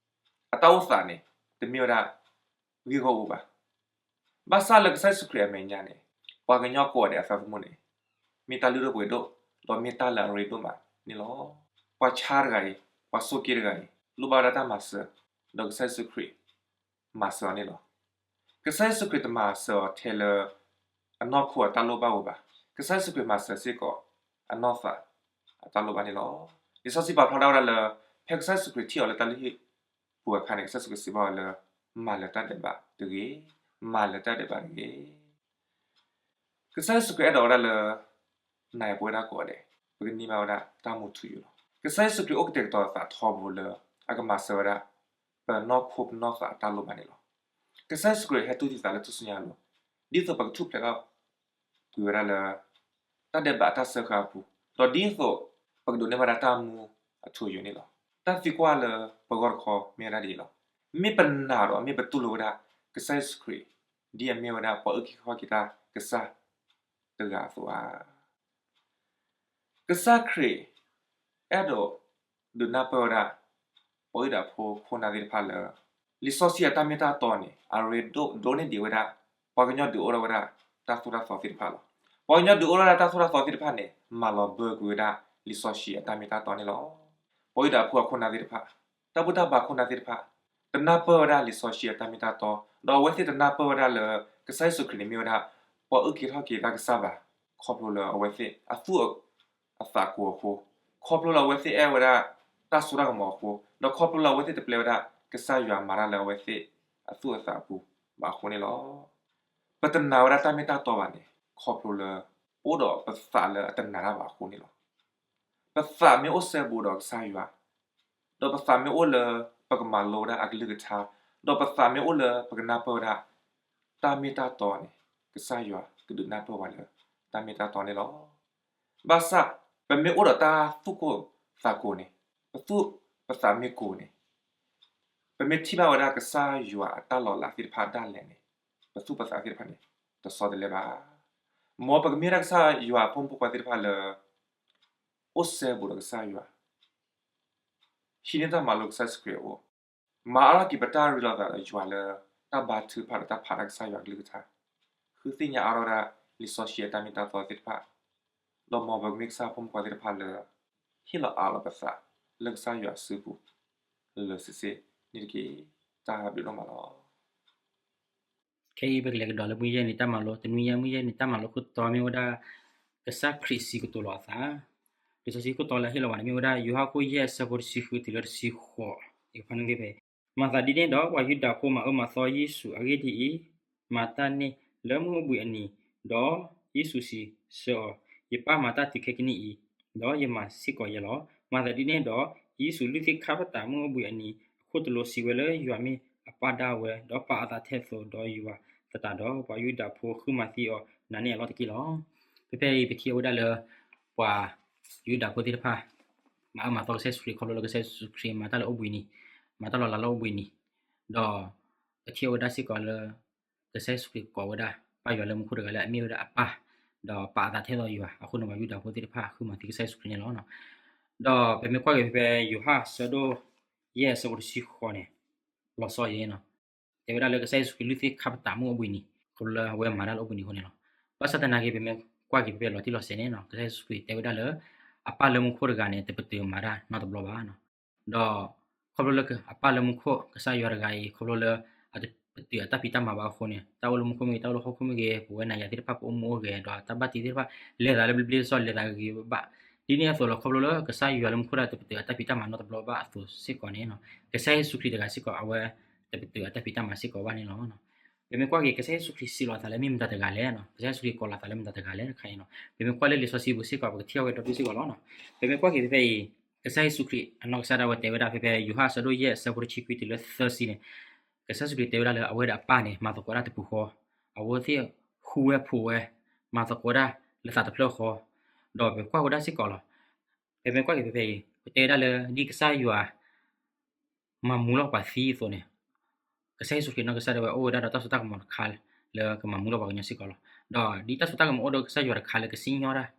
အတၢ်အိၣ်သးန့ၣ် တမ့ၢ်ဝဲဒၣ်ဂ့ၢ်ဂီၢ်အူဘၣ်. ဘၣ်ဆၣ်လၢကစၢ်ယ့ၣ်ၡူးခရံာ်အမဲာ်ညါန့ၣ် ပှၤကညီကိးဂၤဒဲးအသးသမူန့ၣ် မ့ၢ်တၢ်လုၢ်ဒိၣ်ပှ့ၤဒိၣ် ဒီးမ့ၢ်တၢ်လၢအရ့ဒိၣ်မးန့ၣ်လီၤ. ပှၤဆါတဂၤအံၤ, ပှၤဆိးက့တဂၤအံၤ လိၣ်ဘၣ်ဝဲဒၣ်တၢ်မၤစၢၤ, ဒီးကစၢ်ယ့ၣ်ၡူးခရံာ် မၤစၢၤအီၤန့ၣ်လီၤ. ကစၢ်ယ့ၣ်ၡူးခရံာ်တမၤစၢၤအီၤထဲလၢ အနီၢ်ခိအတၢ်လိၣ်ဘၣ်ဝဲဘၣ်. ကစၢ်ယ့ၣ်ၡူးခရံာ်မၤစၢၤစ့ၢ်ကီး အနီၢ်သးအတၢ်လိၣ်ဘၣ်န့ၣ်လီၤ. လံာ်စီဆှံပာ်ဖျါဒၣ်ဝဲဒၣ်လၢ ဖဲကစၢ်ယ့ၣ်ၡူးခရံာ်ထံၣ်အီၤလၢတၢ်လုၢ်ဟံၣ်ပူၤအခါန့ၣ် ကစၢ်ယ့ၣ်ၡူးခရံာ်စံးဘၣ်အီၤလၢ မၤလၢၤတၢ်ဒဲးဘးတဂ့ၤ, မၤလၢၤတၢ်ဒဲးဘးတဂ့ၤ. ကစၢ်ယ့ၣ်ၡူးခရံာ်အဲၣ်ဒိးဝဲဒၣ်လၢ နၤယၤပဝဲဒၣ်ကိးဂၤဒဲး ပကန့ၢ်ဘၣ်ဝဲဒၣ်တၢ်မူထူယိာ်လီၤ. ကစၢ်ယ့ၣ်ၡူးခရံာ်အိၣ်ကတဲာ်ကတီၤအသးထီဘိလၢ အကမၤစၢၤဝဲဒၣ် ပနီၢ်ခိပနီၢ်သးအတၢ်လိၣ်ဘၣ်န့ၣ်လီၤ. ကစၢ်ယ့ၣ်ၡူးခရံာ်ဟဲတူၢ်သံသးလၢထူၣ်စုညါအလိၤ ဒ်သိးပကထူၣ်ဖျဲးထီၣ် ကွံာ်ဝဲဒၣ်လၢ တၢ်ဒဲးဘးအတၢ်စၢဃာ်အပူၤ, ဒီးဒ်သိးပကဒိးန့ၢ်ဘၣ်ဒၣ်တၢ်မူအထူအယိာ်န့ၣ်လီၤ. တၢ်သံကွၢ်လၢပဂီၢ်တခီမ့ၢ်ဝဲဒၣ်ဒ်အံၤလီၤ. မ့ၢ်ပနာ်ဒီးမ့ၢ်ပတူၢ်လိာ်ဝဲဒၣ် ကစၢ်ယ့ၣ်ၡူးခရံာ် ဒ်အမ့ၢ်ဝဲဒၣ်ပှၤအုၣ်က့ၤခီၣ်က့ၤတၢ်ကစၢ်တဂၤအသိးဧါ. ကစၢ်ခရံာ် အဲၣ်ဒိးဒုးနၢ်ပၢၢ်ဝဲဒၣ် ပှၤယူဒၤဖိခိၣ်နၢ်သ့ၣ်တဖၣ်လၢ လံာ်စီဆှံအတၢ်မ့ၢ်တၢ်တီန့ၣ် အရ့ဒိၣ်ဒိၣ်န့ၢ်ဒံးဝဲဒၣ် ပှၤကညီဒုးအိၣ်ထီၣ်ဝဲဒၣ်တၢ်သိၣ်တၢ်သီသ့ၣ်တဖၣ်လီၤ. ပှၤကညီဒုးအိၣ်ထီၣ်ဝဲဒၣ်တၢ်သိၣ်တၢ်သီသ့ၣ်တဖၣ်န့ၣ် မၤလီၤဘၢကွံာ်ဝဲဒၣ်လံာ်စီဆှံအတၢ်မ့ၢ်တၢ်တီန့ၣ်လီၤ. ပှၤယူဒၤဖိအခိၣ်နၢ်သ့ၣ်တဖၣ်, တၢ်ဘူၣ်တၢ်ဘါခိၣ်နၢ်သ့ၣ်တဖၣ် တနၢ်ပၢၢ်ဝဲဒၣ်လံာ်စီဆှံအတၢ်မ့ၢ်တၢ်တီ, ဒီးအဝဲသ့ၣ်တနၢ်ပၢၢ်ဝဲဒၣ်လၢ ကစၢ်ယ့ၣ်ၡူးခရံာ်န့ၣ်မ့ၢ်ဝဲဒၣ် ပှၤအုၣ်က့ၤခီၣ်က့ၤတၢ်ကစၢ်ဘၣ်, ခီဖျိလၢအဝဲသ့ၣ်အသူၣ်အသးကိၤအဃိ, ခီဖျိလၢအဝဲသ့ၣ်အဲၣ်ဝဲဒၣ်တၢ်စိတၢ်ကမီၤအဃိ, ဒီးခီဖျိလၢအဝဲသ့ၣ်တပျဲဝဲဒၣ်ကစၢ်ယွၤမၤတၢ်လၢအဝဲသ့ၣ်အသူၣ်အသးအပူၤဘၣ်အဃိန့ၣ်လီၤ. ပတနာ်ဝဲဒၣ်တၢ်မ့ၢ်တၢ်တီဘၣ်န့ၣ် ခီဖျိလၢ ပအိၣ်ဒီးပသးလၢအတနာ်တၢ်ဘၣ်အဃိန့ၣ်လီၤ. ပသးမ့ၢ်အိၣ်စဲဘူးဒီးကစၢ်ယွၤ, ဒီးပသးမ့ၢ်အိၣ်လၢပကမၤလိဝဲဒၣ်အကလုၢ်ကထါ, ဒီးပသးမ့ၢ်အိၣ်လၢပကနၢ်ပၢၢ်ဝဲဒၣ် တၢ်မ့ၢ်တၢ်တီန့ၣ် ကစၢ်ယွၤကဒုးနၢ်ပၢၢ်ပှၤလၢတၢ်မ့ၢ်တၢ်တီန့ၣ်လီၤ. ဘၣ်ဆၣ် ပမ့ၢ်အိၣ်ဒီးတၢ်သူၣ်ကိၢ်သးကိၤန့ၣ်, ပသူၣ်ပသးမ့ၢ်ကိၤန့ၣ်, ပမ့ၢ်ထံၣ်ဘၣ်ဝဲဒၣ်ကစၢ်ယွၤအတၢ်လီၤလးသ့ၣ်တဖၣ်ဒၣ်လဲာ်န့ၣ်, ပသူၣ်ပသးသ့ၣ်တဖၣ်န့ၣ် တဆီတလဲဘၣ်. မ်ပကမ့ၢ်ဝဲဒၣ်ကစၢ်ယွၤအဖိမုၣ်ဖိခွါသ့ၣ်တဖၣ်လၢ အိၣ်စဲဘူးဒီးကစၢ်ယွၤ, ဟံးန့ၢ်တၢ်မၤလိကစၢ်ယ့ၣ်ၡူးခရံာ်အအိၣ်, မၤအါထီၣ်က့ၤပတၢ်ရ့လိာ်သးဒီးယွၤလၢ တၢ်ဘါထုကဖၣ်ဒီးတၢ်ဖးတၢ်ကစၢ်ယွၤအကလုၢ်ကထါ, ဃုသ့ၣ်ညါအါထီၣ်ဝဲဒၣ် လံာ်စီဆှံအတၢ်မ့ၢ်တၢ်တီသ့ၣ်တဖၣ်, ဒီးမ်ပကမ့ၢ်ကစၢ်ဖိမုၣ်ဖိခွါသ့ၣ်တဖၣ်လၢ ဟ့ၣ်လီၤအးလီၤပသး လၢကစၢ်ယွၤအစုပူၤ လၢာ်လၢာ်ဆ့ဆ့န့ၣ်တက့ၢ်. တၢ်ဘျုးဒိၣ်မးလီၤ. ခဲအံၤပကလဲၤကဒီးလၢမုၢ်ယဲၢ်နံၤတၢ်မၤလိ, တနွံညါမုၢ်ယဲၢ်နံၤတၢ်မၤလိခိၣ်တီမ့ၢ်ဝဲဒၣ် ကစၢ်ခရံာ်စံးကတိၤလီၤအသး. လံာ်စီဆှံခိၣ်တီလၢအဟ့ၣ်လီၤဘၣ်န့ၣ်မ့ၢ်ဝဲဒၣ် ယိၤဟၣ်ခိၣ်ယဲၢ်အဆၢဖိတဆံဃုတုၤလၢတဆံဃိး, ယကဖးန့ၢ်သ့ဖဲအံၤ, မၤသးဒ်န့ၣ်ဒီး ပှၤယူဒၤဖိမၤအၢမၤသီယ့ၣ်ၡူးအဂ့ၢ်ဒ်အံၤ, မၤတၢ်န့ၣ်လၢမုၢ်အိၣ်ဘှံးအနံၤ, ဒီးယ့ၣ်ၡူးစံးဆၢအီၤ, ယပၢ်မၤတၢ်တုၤခဲကနံၣ်အံၤ, ဒီးယမၤစ့ၢ်ကီးယဲလီၤ. မၤသးဒ်န့ၣ်ဒီး ယ့ၣ်ၡူးလုၢ်သ့ၣ်ခါပတာ်မုၢ်အိၣ်ဘှံးအနံၤ, အခိၣ်တလိစံးဝဲလၢယွၤမ့ၢ်အပၢ်ဒၣ်ဝဲ, ဒီးပာ်အသးထဲသိးဒီးယွၤသတးဒီး ပှၤယူဒၤဖိဃုမၤသံအီၤနၤန့ၣ်အလီၢ်တက့ၢ်လီၤ. ဖဲဖဲအံၤပထံၣ်ဝဲဒၣ်လၢ ပှၤယူဒၤဖိသ့ၣ်တဖၣ် မၤအၢမၤသီကစၢ်ယ့ၣ်ၡူးခရံာ် ခီဖျိလၢကစၢ်ယ့ၣ်ၡူးခရံာ်မၤတၢ်လၢအိၣ်ဘှံးနံၤ, မၤတၢ်လီၤလးလၢအိၣ်ဘှံးနံၤ, ဒီးပထံၣ်ဝဲဒၣ်စ့ၢ်ကီးလၢ ကစၢ်ယ့ၣ်ၡူးခရံာ်ကိးဝဲဒၣ် ပၢ်ယွၤလၢမူခိၣ်တဂၤလၢအမ့ၢ်ဝဲဒၣ်အပၢ်, ဒီးပာ်အသးထဲသိးယွၤ, အဃိန့ၣ် ပှၤယူဒၤဖိသ့ၣ်တဖၣ်ဃုမၤသံကစၢ်ယ့ၣ်ၡူးခရံာ်န့ၣ်လီၤ. ဒီးပမ့ၢ်ကွၢ်က့ၤဖဲဖဲယိၤဟၣ်အဆၢဒိၣ်ယဲၢ်အဆၢဖိတဆံဃိးန့ၣ်, လီၤဆီယဲနီၤ, တဲဝဲဒၣ်လၢကစၢ်ယ့ၣ်ၡူးခရံာ်လုၢ်သ့ၣ်ခါပတာ်မုၢ်အိၣ်ဘှံးနံၤ, ခီဖျိလၢအဝဲမၤတၢ်လၢအိၣ်ဘှံးနံၤအဃိန့ၣ်လီၤ. ဘၣ်ဆၣ်သနာ်က့ ပမ့ၢ်ကွၢ်က့ၤဖဲဖဲလီၤတံၢ်လီၤဆဲးန့ၣ်နီၤ, ကစၢ်ယ့ၣ်ၡူးခရံာ်တဲဝဲဒၣ်လၢ အပၢ်လၢမူခိၣ်တဂၤန့ၣ် တပတုာ်မၤတၢ်နီတဘျီဘၣ်နီၤ. ဒီးခီဖျိလၢအပၢ်လၢမူခိၣ် ကစၢ်ယွၤတဂၤအံၤ ခီဖျိလၢ အတပတုာ်အတၢ်ဖံးတၢ်မၤဘၣ်အဃိန့ၣ်, တၢ်အိၣ်လၢမူခိၣ်မ့ၢ်ဂ့ၤ တၢ်အိၣ်လၢဟီၣ်ခိၣ်မ့ၢ်ဂ့ၤ ပဝဲနၤယၤသ့ၣ်တဖၣ် ပအိၣ်မူအိၣ်ဂဲၤ ဒီးတၢ်ဘၣ်တ့သ့ၣ်တဖၣ် လဲၤသးလၢဘျ့ဘျ့ဆှီဆှီ လဲၤသးဂ့ၤဂ့ၤဘၣ်ဘၣ်. ဒ်န့ၣ်အသိးလီၤ, ခီဖျိလၢကစၢ်ယွၤလၢမူခိၣ်တဂၤ တပတုာ်အတၢ်ဖံးတၢ်မၤနီတဘျီဘၣ်အသိးစ့ၢ်ကီးန့ၣ်, ကစၢ်ယ့ၣ်ၡူးခရံာ်တဂၤစ့ၢ်ကီး အဝဲတပတုာ်အတၢ်ဖံးတၢ်မၤစ့ၢ်ကီးဘၣ်န့ၣ်လီၤ. ပမ့ၢ်ကွၢ်က့ၤ ကစၢ်ယ့ၣ်ၡူးခရံာ်စံးလီၤအသးလၢမ့ၢ်မတၤတဂၤလဲၣ်, ကစၢ်ယ့ၣ်ၡူးခရံာ်ကိးလီၤအသးလၢမတၤတဂၤလဲၣ်တခါအံၤနီၤ, ပမ့ၢ်ကွၢ်လၢလံာ်စီဆှံပူၤစ့ၢ်ကီး ပကထံၣ်အဝဲဒီဒူၣ်စ့ၢ်ကီးလီၤ. ပမ့ၢ်ကွၢ်က့ၤဖဲဖဲအံၤ, ကစၢ်ယ့ၣ်ၡူးခရံာ်အနီၢ်ကစၢ်ဒၣ်ဝဲတဲဝဲဒၣ် ဖဲဖဲယိၤဟၣ်အဆၢဒိၣ်ယဲၢ် အဆၢဖိတဆံခွံတုၤလၢသၢဆံန့ၣ်, ကစၢ်ယ့ၣ်ၡူးခရံာ်တဲဝဲဒၣ်လၢ အဝဲဒၣ်အပၢ်န့ၣ် မၤသကိးတၢ်တပူၤဃီ, အဝဲသ့ၣ်ဃူဝဲဖိးဝဲ, မၤသကိးတၢ်လၢသးတဖျၢၣ်ဃီ, ဒီးပကွၢ်ဝဲဒၣ်စ့ၢ်ကီးလီၤ. ဖဲမ့ၢ်ကွၢ်က့ၤဖဲဖဲအံၤ ပတဲဝဲဒၣ်လၢ ဒ်ကစၢ်ယွၤ မၤမူလီၤပှၤသံအသိးန့ၣ်, ကစၢ်ယ့ၣ်ၡူးခရံာ်နီၢ်ကစၢ်ဒၣ်ဝဲ အိၣ်ဝဲဒၣ်ဒီးတၢ်စိတၢ်ကမီၤတခါ လၢကမၤမူလီၤပှၤကညီစ့ၢ်ကီးလီၤ. ဒီးဒ်တၢ်စိတၢ်ကမီၤအိၣ်ဒီးကစၢ်ယွၤတခါလၢကစံၣ်ညီၣ်တၢ်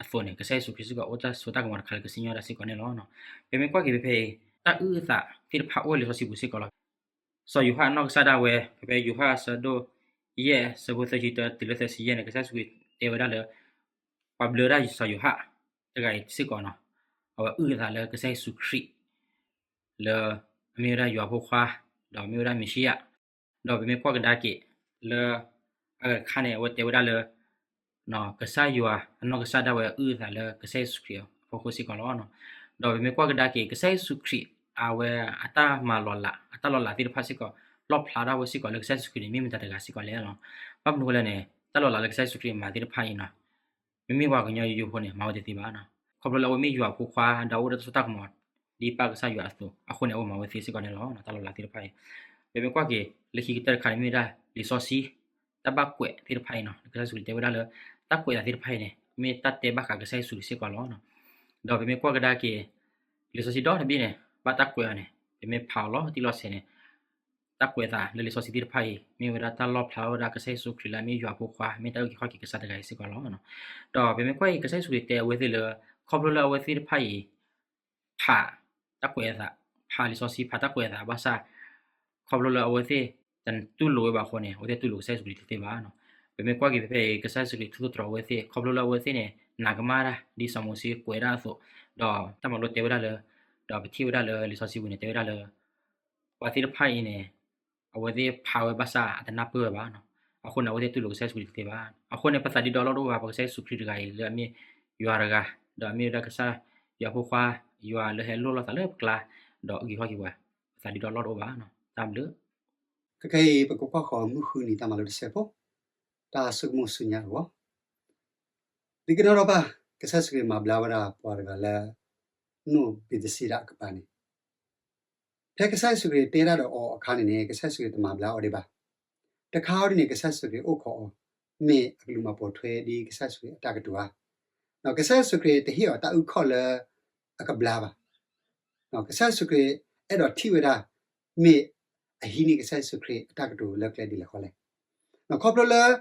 အသိးန့ၣ်, ကစၢ်ယ့ၣ်ၡူးခရံာ်စ့ၢ်ကီး အိၣ်တၢ်စိတၢ်ကမီၤတခါလၢကစံၣ်ညီၣ်တၢ်စ့ၢ်ကီးန့ၣ်လီၤ. ပမ့ၢ်ကွၢ်က့ၤဖဲဖဲအံၤ တၢ်အုၣ်အသးသ့ၣ်တဖၣ်အိၣ်လံာ်စီဆှံပူၤစ့ၢ်ကီးလီၤ. စီၤယိၤဟၣ်နီၢ်ကစၢ်ဒၣ်ဝဲ ဖဲဖဲယိၤဟၣ်အဆၢဒိၣ်ယဲၢ် အဆၢဖိသၢဆံတၢတုၤလၢသၢဆံယဲၢ်န့ၣ်, ကစၢ်ယ့ၣ်ၡူးခရံာ်တဲဝဲဒၣ်လၢ ပှၤဘျၢတၢ်စီၤယိၤဟၣ်တဂၤအံၤစ့ၢ်ကီးနီၤ, အဝဲအုၣ်အသးလၢကစၢ်ယ့ၣ်ၡူးခရံာ် လၢအမ့ၢ်ဝဲဒၣ်ယွၤဖိခွါ, ဒီးမ့ၢ်ဝဲဒၣ်မ့ၤၡံယၤ, ဒီးပမ့ၢ်ကွၢ်ကဒါက့ၤလၢ အဂၤတခါန့ၣ် အဝဲတဲဝဲဒၣ်လၢ ကစၢ်ယွၤအနီၢ်ကစၢ်ဒၣ်ဝဲအုၣ်အသးလၢကစၢ်ယ့ၣ်ၡူးခရံာ်အဖီခိၣ်စ့ၢ်ကီးလီၤ. ဒီးပမ့ၢ်ကွၢ်ကဒါက့ၤ ကစၢ်ယ့ၣ်ၡူးခရံာ် အဝဲအတၢ်မၤလီၤလး အတၢ်လီၤလးသ့ၣ်တဖၣ်စ့ၢ်ကီး လီၣ်ဖျါထီၣ်ဝဲစ့ၢ်ကီးလၢကစၢ်ယ့ၣ်ၡူးခရံာ်န့ၣ် မ့ၢ်မတၤတဂၤစ့ၢ်ကီးလဲၣ်လီၤ. ဘၣ်မနုၤဃိလဲၣ်န့ၣ်, တၢ်လီၤလးလၢကစၢ်ယ့ၣ်ၡူးခရံာ်မၤသ့ၣ်တဖၣ်အံၤနီၤ, မ့မ့ၢ်ပှၤကညီယိယိဖိန့ၣ် မၤဝဲတသ့ဘၣ်. ခီဖျိလၢအဝဲမ့ၢ်ယွၤအဖိခွါ ဒီးအိၣ်ဒီးတၢ်စိတၢ်ကမီၤ ဒ်ပၢ်ကစၢ်ယွၤအသိးအဃိန့ၣ် အဝဲမၤဝဲသ့စ့ၢ်ကီးန့ၣ်လီၤ. တၢ်လီၤလးသ့ၣ်တဖၣ်အံၤ, ပမ့ၢ်ကွၢ်က့ၤ လၢခံကတၢၢ်တခါန့ၣ် မ့ၢ်ဝဲဒၣ်လံာ်စီဆှံ တၢ်ဘၣ်ကွဲးသ့ၣ်တဖၣ်အံၤနီၤ, ကစၢ်ယ့ၣ်ၡူးခရံာ်တဲဝဲဒၣ်လၢ တၢ်ကွဲးအသးသ့ၣ်တဖၣ်အံၤန့ၣ် မ့ၢ်တၢ်တဲဘၣ်ဃးကစၢ်ယ့ၣ်ၡူးခရံာ်စ့ၢ်ကီးလီၤ. ဒီးပမ့ၢ်ကွၢ်ကဒါက့ၤ လံာ်စီဆှံဒီတဘ့ၣ်န့ၣ် ဘၣ်တၢ်ကွဲးအီၤန့ၣ် ပမ့ၢ်ဖးအီၤလီၤတံၢ်လီၤဆဲးန့ၣ်, တၢ်ကွဲးအသးလၢလံာ်စီဆှံသ့ၣ်တဖၣ်အံၤ မ့ၢ်ဝဲဒၣ်တၢ်လီၣ်ဖျါဝဲဒၣ်ကစၢ်ယ့ၣ်ၡူးခရံာ်လၢအမ့ၢ်ယွၤအဖိခွါ မ့ၢ်တၢ်အုၣ်က့ၤခီၣ်က့ၤကစၢ်တဂၤအံၤစ့ၢ်ကီးလီၤ. ဒီးပမ့ၢ်ကွၢ်က့ၤ ကစၢ်ယ့ၣ်ၡူးခရံာ်တဲအဝဲသ့ၣ်လၢ ခီဖျိလၢအဝဲသ့ၣ်တဖၣ်အံၤ ဖးတၢ်ကွဲးအသး, ဖးလံာ်စီဆှံ ဖးတၢ်ကွဲးအသးဘၣ်ဆၣ် ခီဖျိလၢအဝဲသ့ၣ် တတူၢ်လိာ်ဝဲဘၣ်အဃိန့ၣ် အဝဲသ့ၣ်တူၢ်လိာ်ကစၢ်ယ့ၣ်ၡူးခရံာ်တသ့ဘၣ်. ပမ့ၢ်ကွၢ်က့ၤဖဲဖဲအံၤ ကစၢ်ယ့ၣ်ၡူးခရံာ်ထူးသတြီၤအဝဲသ့ၣ် ခီဖျိလၢအဝဲသ့ၣ်န့ၣ် နာ်ကမၣ်တၢ် ဒ်စီၤမိၤၡ့ကွဲးတၢ်အသိး, ဒီးတၢ်မၤလိတဲဝဲဒၣ်လၢ ဒီးပထံၣ်ဝဲဒၣ်လၢလံာ်စီဆှံပူၤန့ၣ် တဲဝဲဒၣ်လၢ ပှၤသ့ၣ်တဖၣ်အံၤန့ၣ် အဝဲသ့ၣ်ဖးဝဲဘၣ်ဆၣ် အတနၢ်ပၢၢ်ဝဲဘၣ်. အဃိန့ၣ် အဝဲသ့ၣ်တူၢ်လိာ်ကစၢ်ယ့ၣ်ၡူးခရံာ်တသ့ဘၣ်. အဃိန့ၣ် ပသးဒ့ဒီအလီၢ်တအိၣ်ဘၣ် ပကစၢ်ယ့ၣ်ၡူးခရံာ်တဂၤအံၤ လၢအမ့ၢ်ယွၤတဂၤ, ဒီးအမ့ၢ်ဝဲဒၣ်ကစၢ်ယွၤဖိခွါ, ယွၤလၢဟဲလိၣ်လိာ်သးလၢပကျါ, ဒီးအုၣ်က့ၤခီၣ်က့ၤပှၤ, ပသးဒ့ဒီအလီၢ်တအိၣ်ဘၣ်. တၢ်ဘျုး. ခဲခဲအံၤ ပကကွၢ်ဃီၤမုၢ်ဃုနံၤတၢ်မၤလိတစဲးဖိ, တၢ်ဆိကမိၣ်ဆူညါတဝီ ဒ်ကနီၣ်ထီၣ်ဘၣ် ကစၢ်ယ့ၣ်ၡူးခရံာ်မၤဘျါဝဲဒၣ်ပှၤတဂၤလၢ နိၣ်ဘ့းသစ့ဒၤအကပၤန့ၣ်, ဖဲကစၢ်ယ့ၣ်ၡူးခရံာ်တဲတၢ်ဒီးအီၤအခါန့ၣ်န့ၣ် ကစၢ်ယ့ၣ်ၡူးခရံာ်တမၤဘျါအီၤဒံးဘၣ်. တခါအံၤဒ်န့ၣ် ကစၢ်ယ့ၣ်ၡူးခရံာ်အိၣ်ခိးအီၤ မ့ၢ်အကလူးမၤပိာ်ထွဲဒ်ကစၢ်ယ့ၣ်ၡူးခရံာ်အတၢ်ကတိၤဧါ. ကစၢ်ယ့ၣ်ၡူးခရံာ်တဟ့ၣ်အီၤတၢ်အုၣ်ခီၣ်လၢအကဘျါဘၣ်. ကစၢ်ယ့ၣ်ၡူးခရံာ်အဲၣ်ဒိးထံၣ်ဝဲဒၣ် မ့ၢ်အဟံးန့ၢ်ကစၢ်ယ့ၣ်ၡူးခရံာ်အတၢ်ကတိၤလၢကျဲဒ်လဲၣ်ဃီလဲၣ်. ခီဖျိလၢ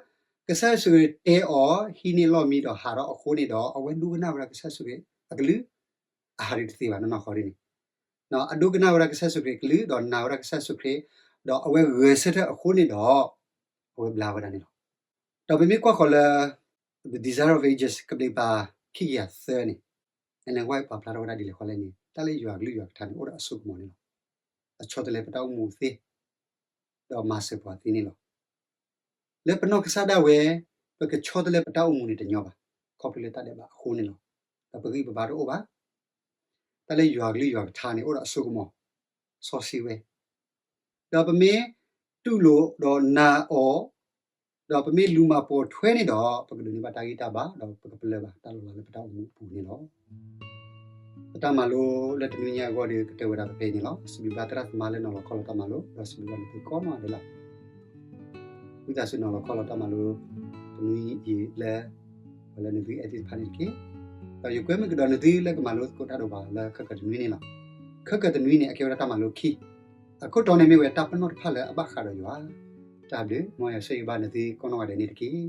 ကစၢ်ယ့ၣ်ၡူးခရံာ်တဲအီၤ ဟံးန့ၢ်လီၢ်မံဒီးဟးထီၣ်အဃိန့ၣ်ဒီး အဝဲဒိကနၣ်ဝဲဒၣ်ကစၢ်ယ့ၣ်ၡူးခရံာ်အကလုၢ် အဟးဒံးတသ့ဘၣ်နီၢ်နီၢ်ဃီဒ်န့ၣ်. အဒိကနၣ်ဝဲဒၣ်ကစၢ်ယ့ၣ်ၡူးခရံာ်အကလုၢ် ဒီးနာ်ဝဲဒၣ်ကစၢ်ယ့ၣ်ၡူးခရံာ်, ဒီးအဝဲဂဲၤဆၢထၢၣ်အဃိန့ၣ်ဒီး အဝဲဘျါဝဲဒၣ်န့ၣ်လီၤ. ဒီးပမ့ၢ်ကွၢ်ဃီၤလၢ The Desire of Ages ကဘျံးပၤခံကယၤသၢန့ၣ်, Ellen White ပာ်ဖျါထီၣ်ဝဲဒၣ်ဒ်လဲၣ်ဃီလဲၣ်န့ၣ် တၢ်လၢယွၤကလုၢ်ယွၤကထါန့ၣ် အိၣ်ဒီးအစိကမီၤန့ၣ်လီၤ. အဆီတလဲပတၢ်အိၣ်မူသ့ ဒီးမၤစၢၤပှၤသ့န့ၣ်လီၤ. လၢပနီၢ်ကစၢ်ဒၣ်ဝဲ ပကဆီတလဲပတၢ်အိၣ်မူန့ၣ်တညီဘၣ်, ခီဖျိလၢတၢ်ဒဲးဘးအဃိန့ၣ်လီၤ. ဒီးပဂံၢ်ပဘါတအိၣ်ဘၣ်. တၢ်လၢယွၤကလုၢ်ယွၤကထါန့ၣ် အိၣ်ဒီးအစိကမီၤ စီဆှံဝဲ, ဒီးပမ့ၢ်တူၢ်လိာ်ဒီးနာ်အီၤ, ဒီးပမ့ၢ်လူၤမၤပိာ်ထွဲန့ၣ်ဒီး ပကဒိးန့ၢ်ဘၣ်တၢ်ဂံၢ်တၢ်ဘါ ဒီးပကပလၢၢ်ဘၣ်တၢ်လီၤလးလၢပတၢ်အိၣ်မူအပူၤန့ၣ်လီၤ. ပတၢ်မၤလိလၢတနွံညါအဂီၢ်ဒီး ကတၢၢ်ဝဲဒၣ်ဖဲအံၤန့ၣ်လီၤ. စံးဘျုးဘၣ်သရၣ်သမါလၢနီၤလီၤခီလီၤတၢ်မၤလိ ဒီးစံးဘျုးဘၣ်နသုကိးနီၢ်ဂၤဒဲးလီၤ. ဝံသးစူၤနီၤလီၤခီလီၤတၢ်မၤလိ တနွံအံၤလၢ ပှၤလၢနသုအဲၣ်သ့ၣ်တဖၣ်န့ၣ်တက့ၢ်. ဒီးယကွဲမုာ်ကဒီးနသုလၢကမၤလိသကိးတၢ်ဒီးပှၤလၢခဲကိာ်တနွံန့ၣ်လီၤ. ခဲကိာ်တနွံန့ၣ် အကဲဝဲဒၣ်တၢ်မၤလိခံ, အခိၣ်တီန့ၣ်မ့ၢ်ဝဲတၢ်ပနီၣ်တဖၣ်လၢအဘၣ်ဃးဒီးယွၤ. တၢ်ဘျုး, မ်ယွၤဆိၣ်ဂ့ၤဘၣ်နသုကိးနီၢ်ဂၤဒဲးန့ၣ်တက့ၢ်.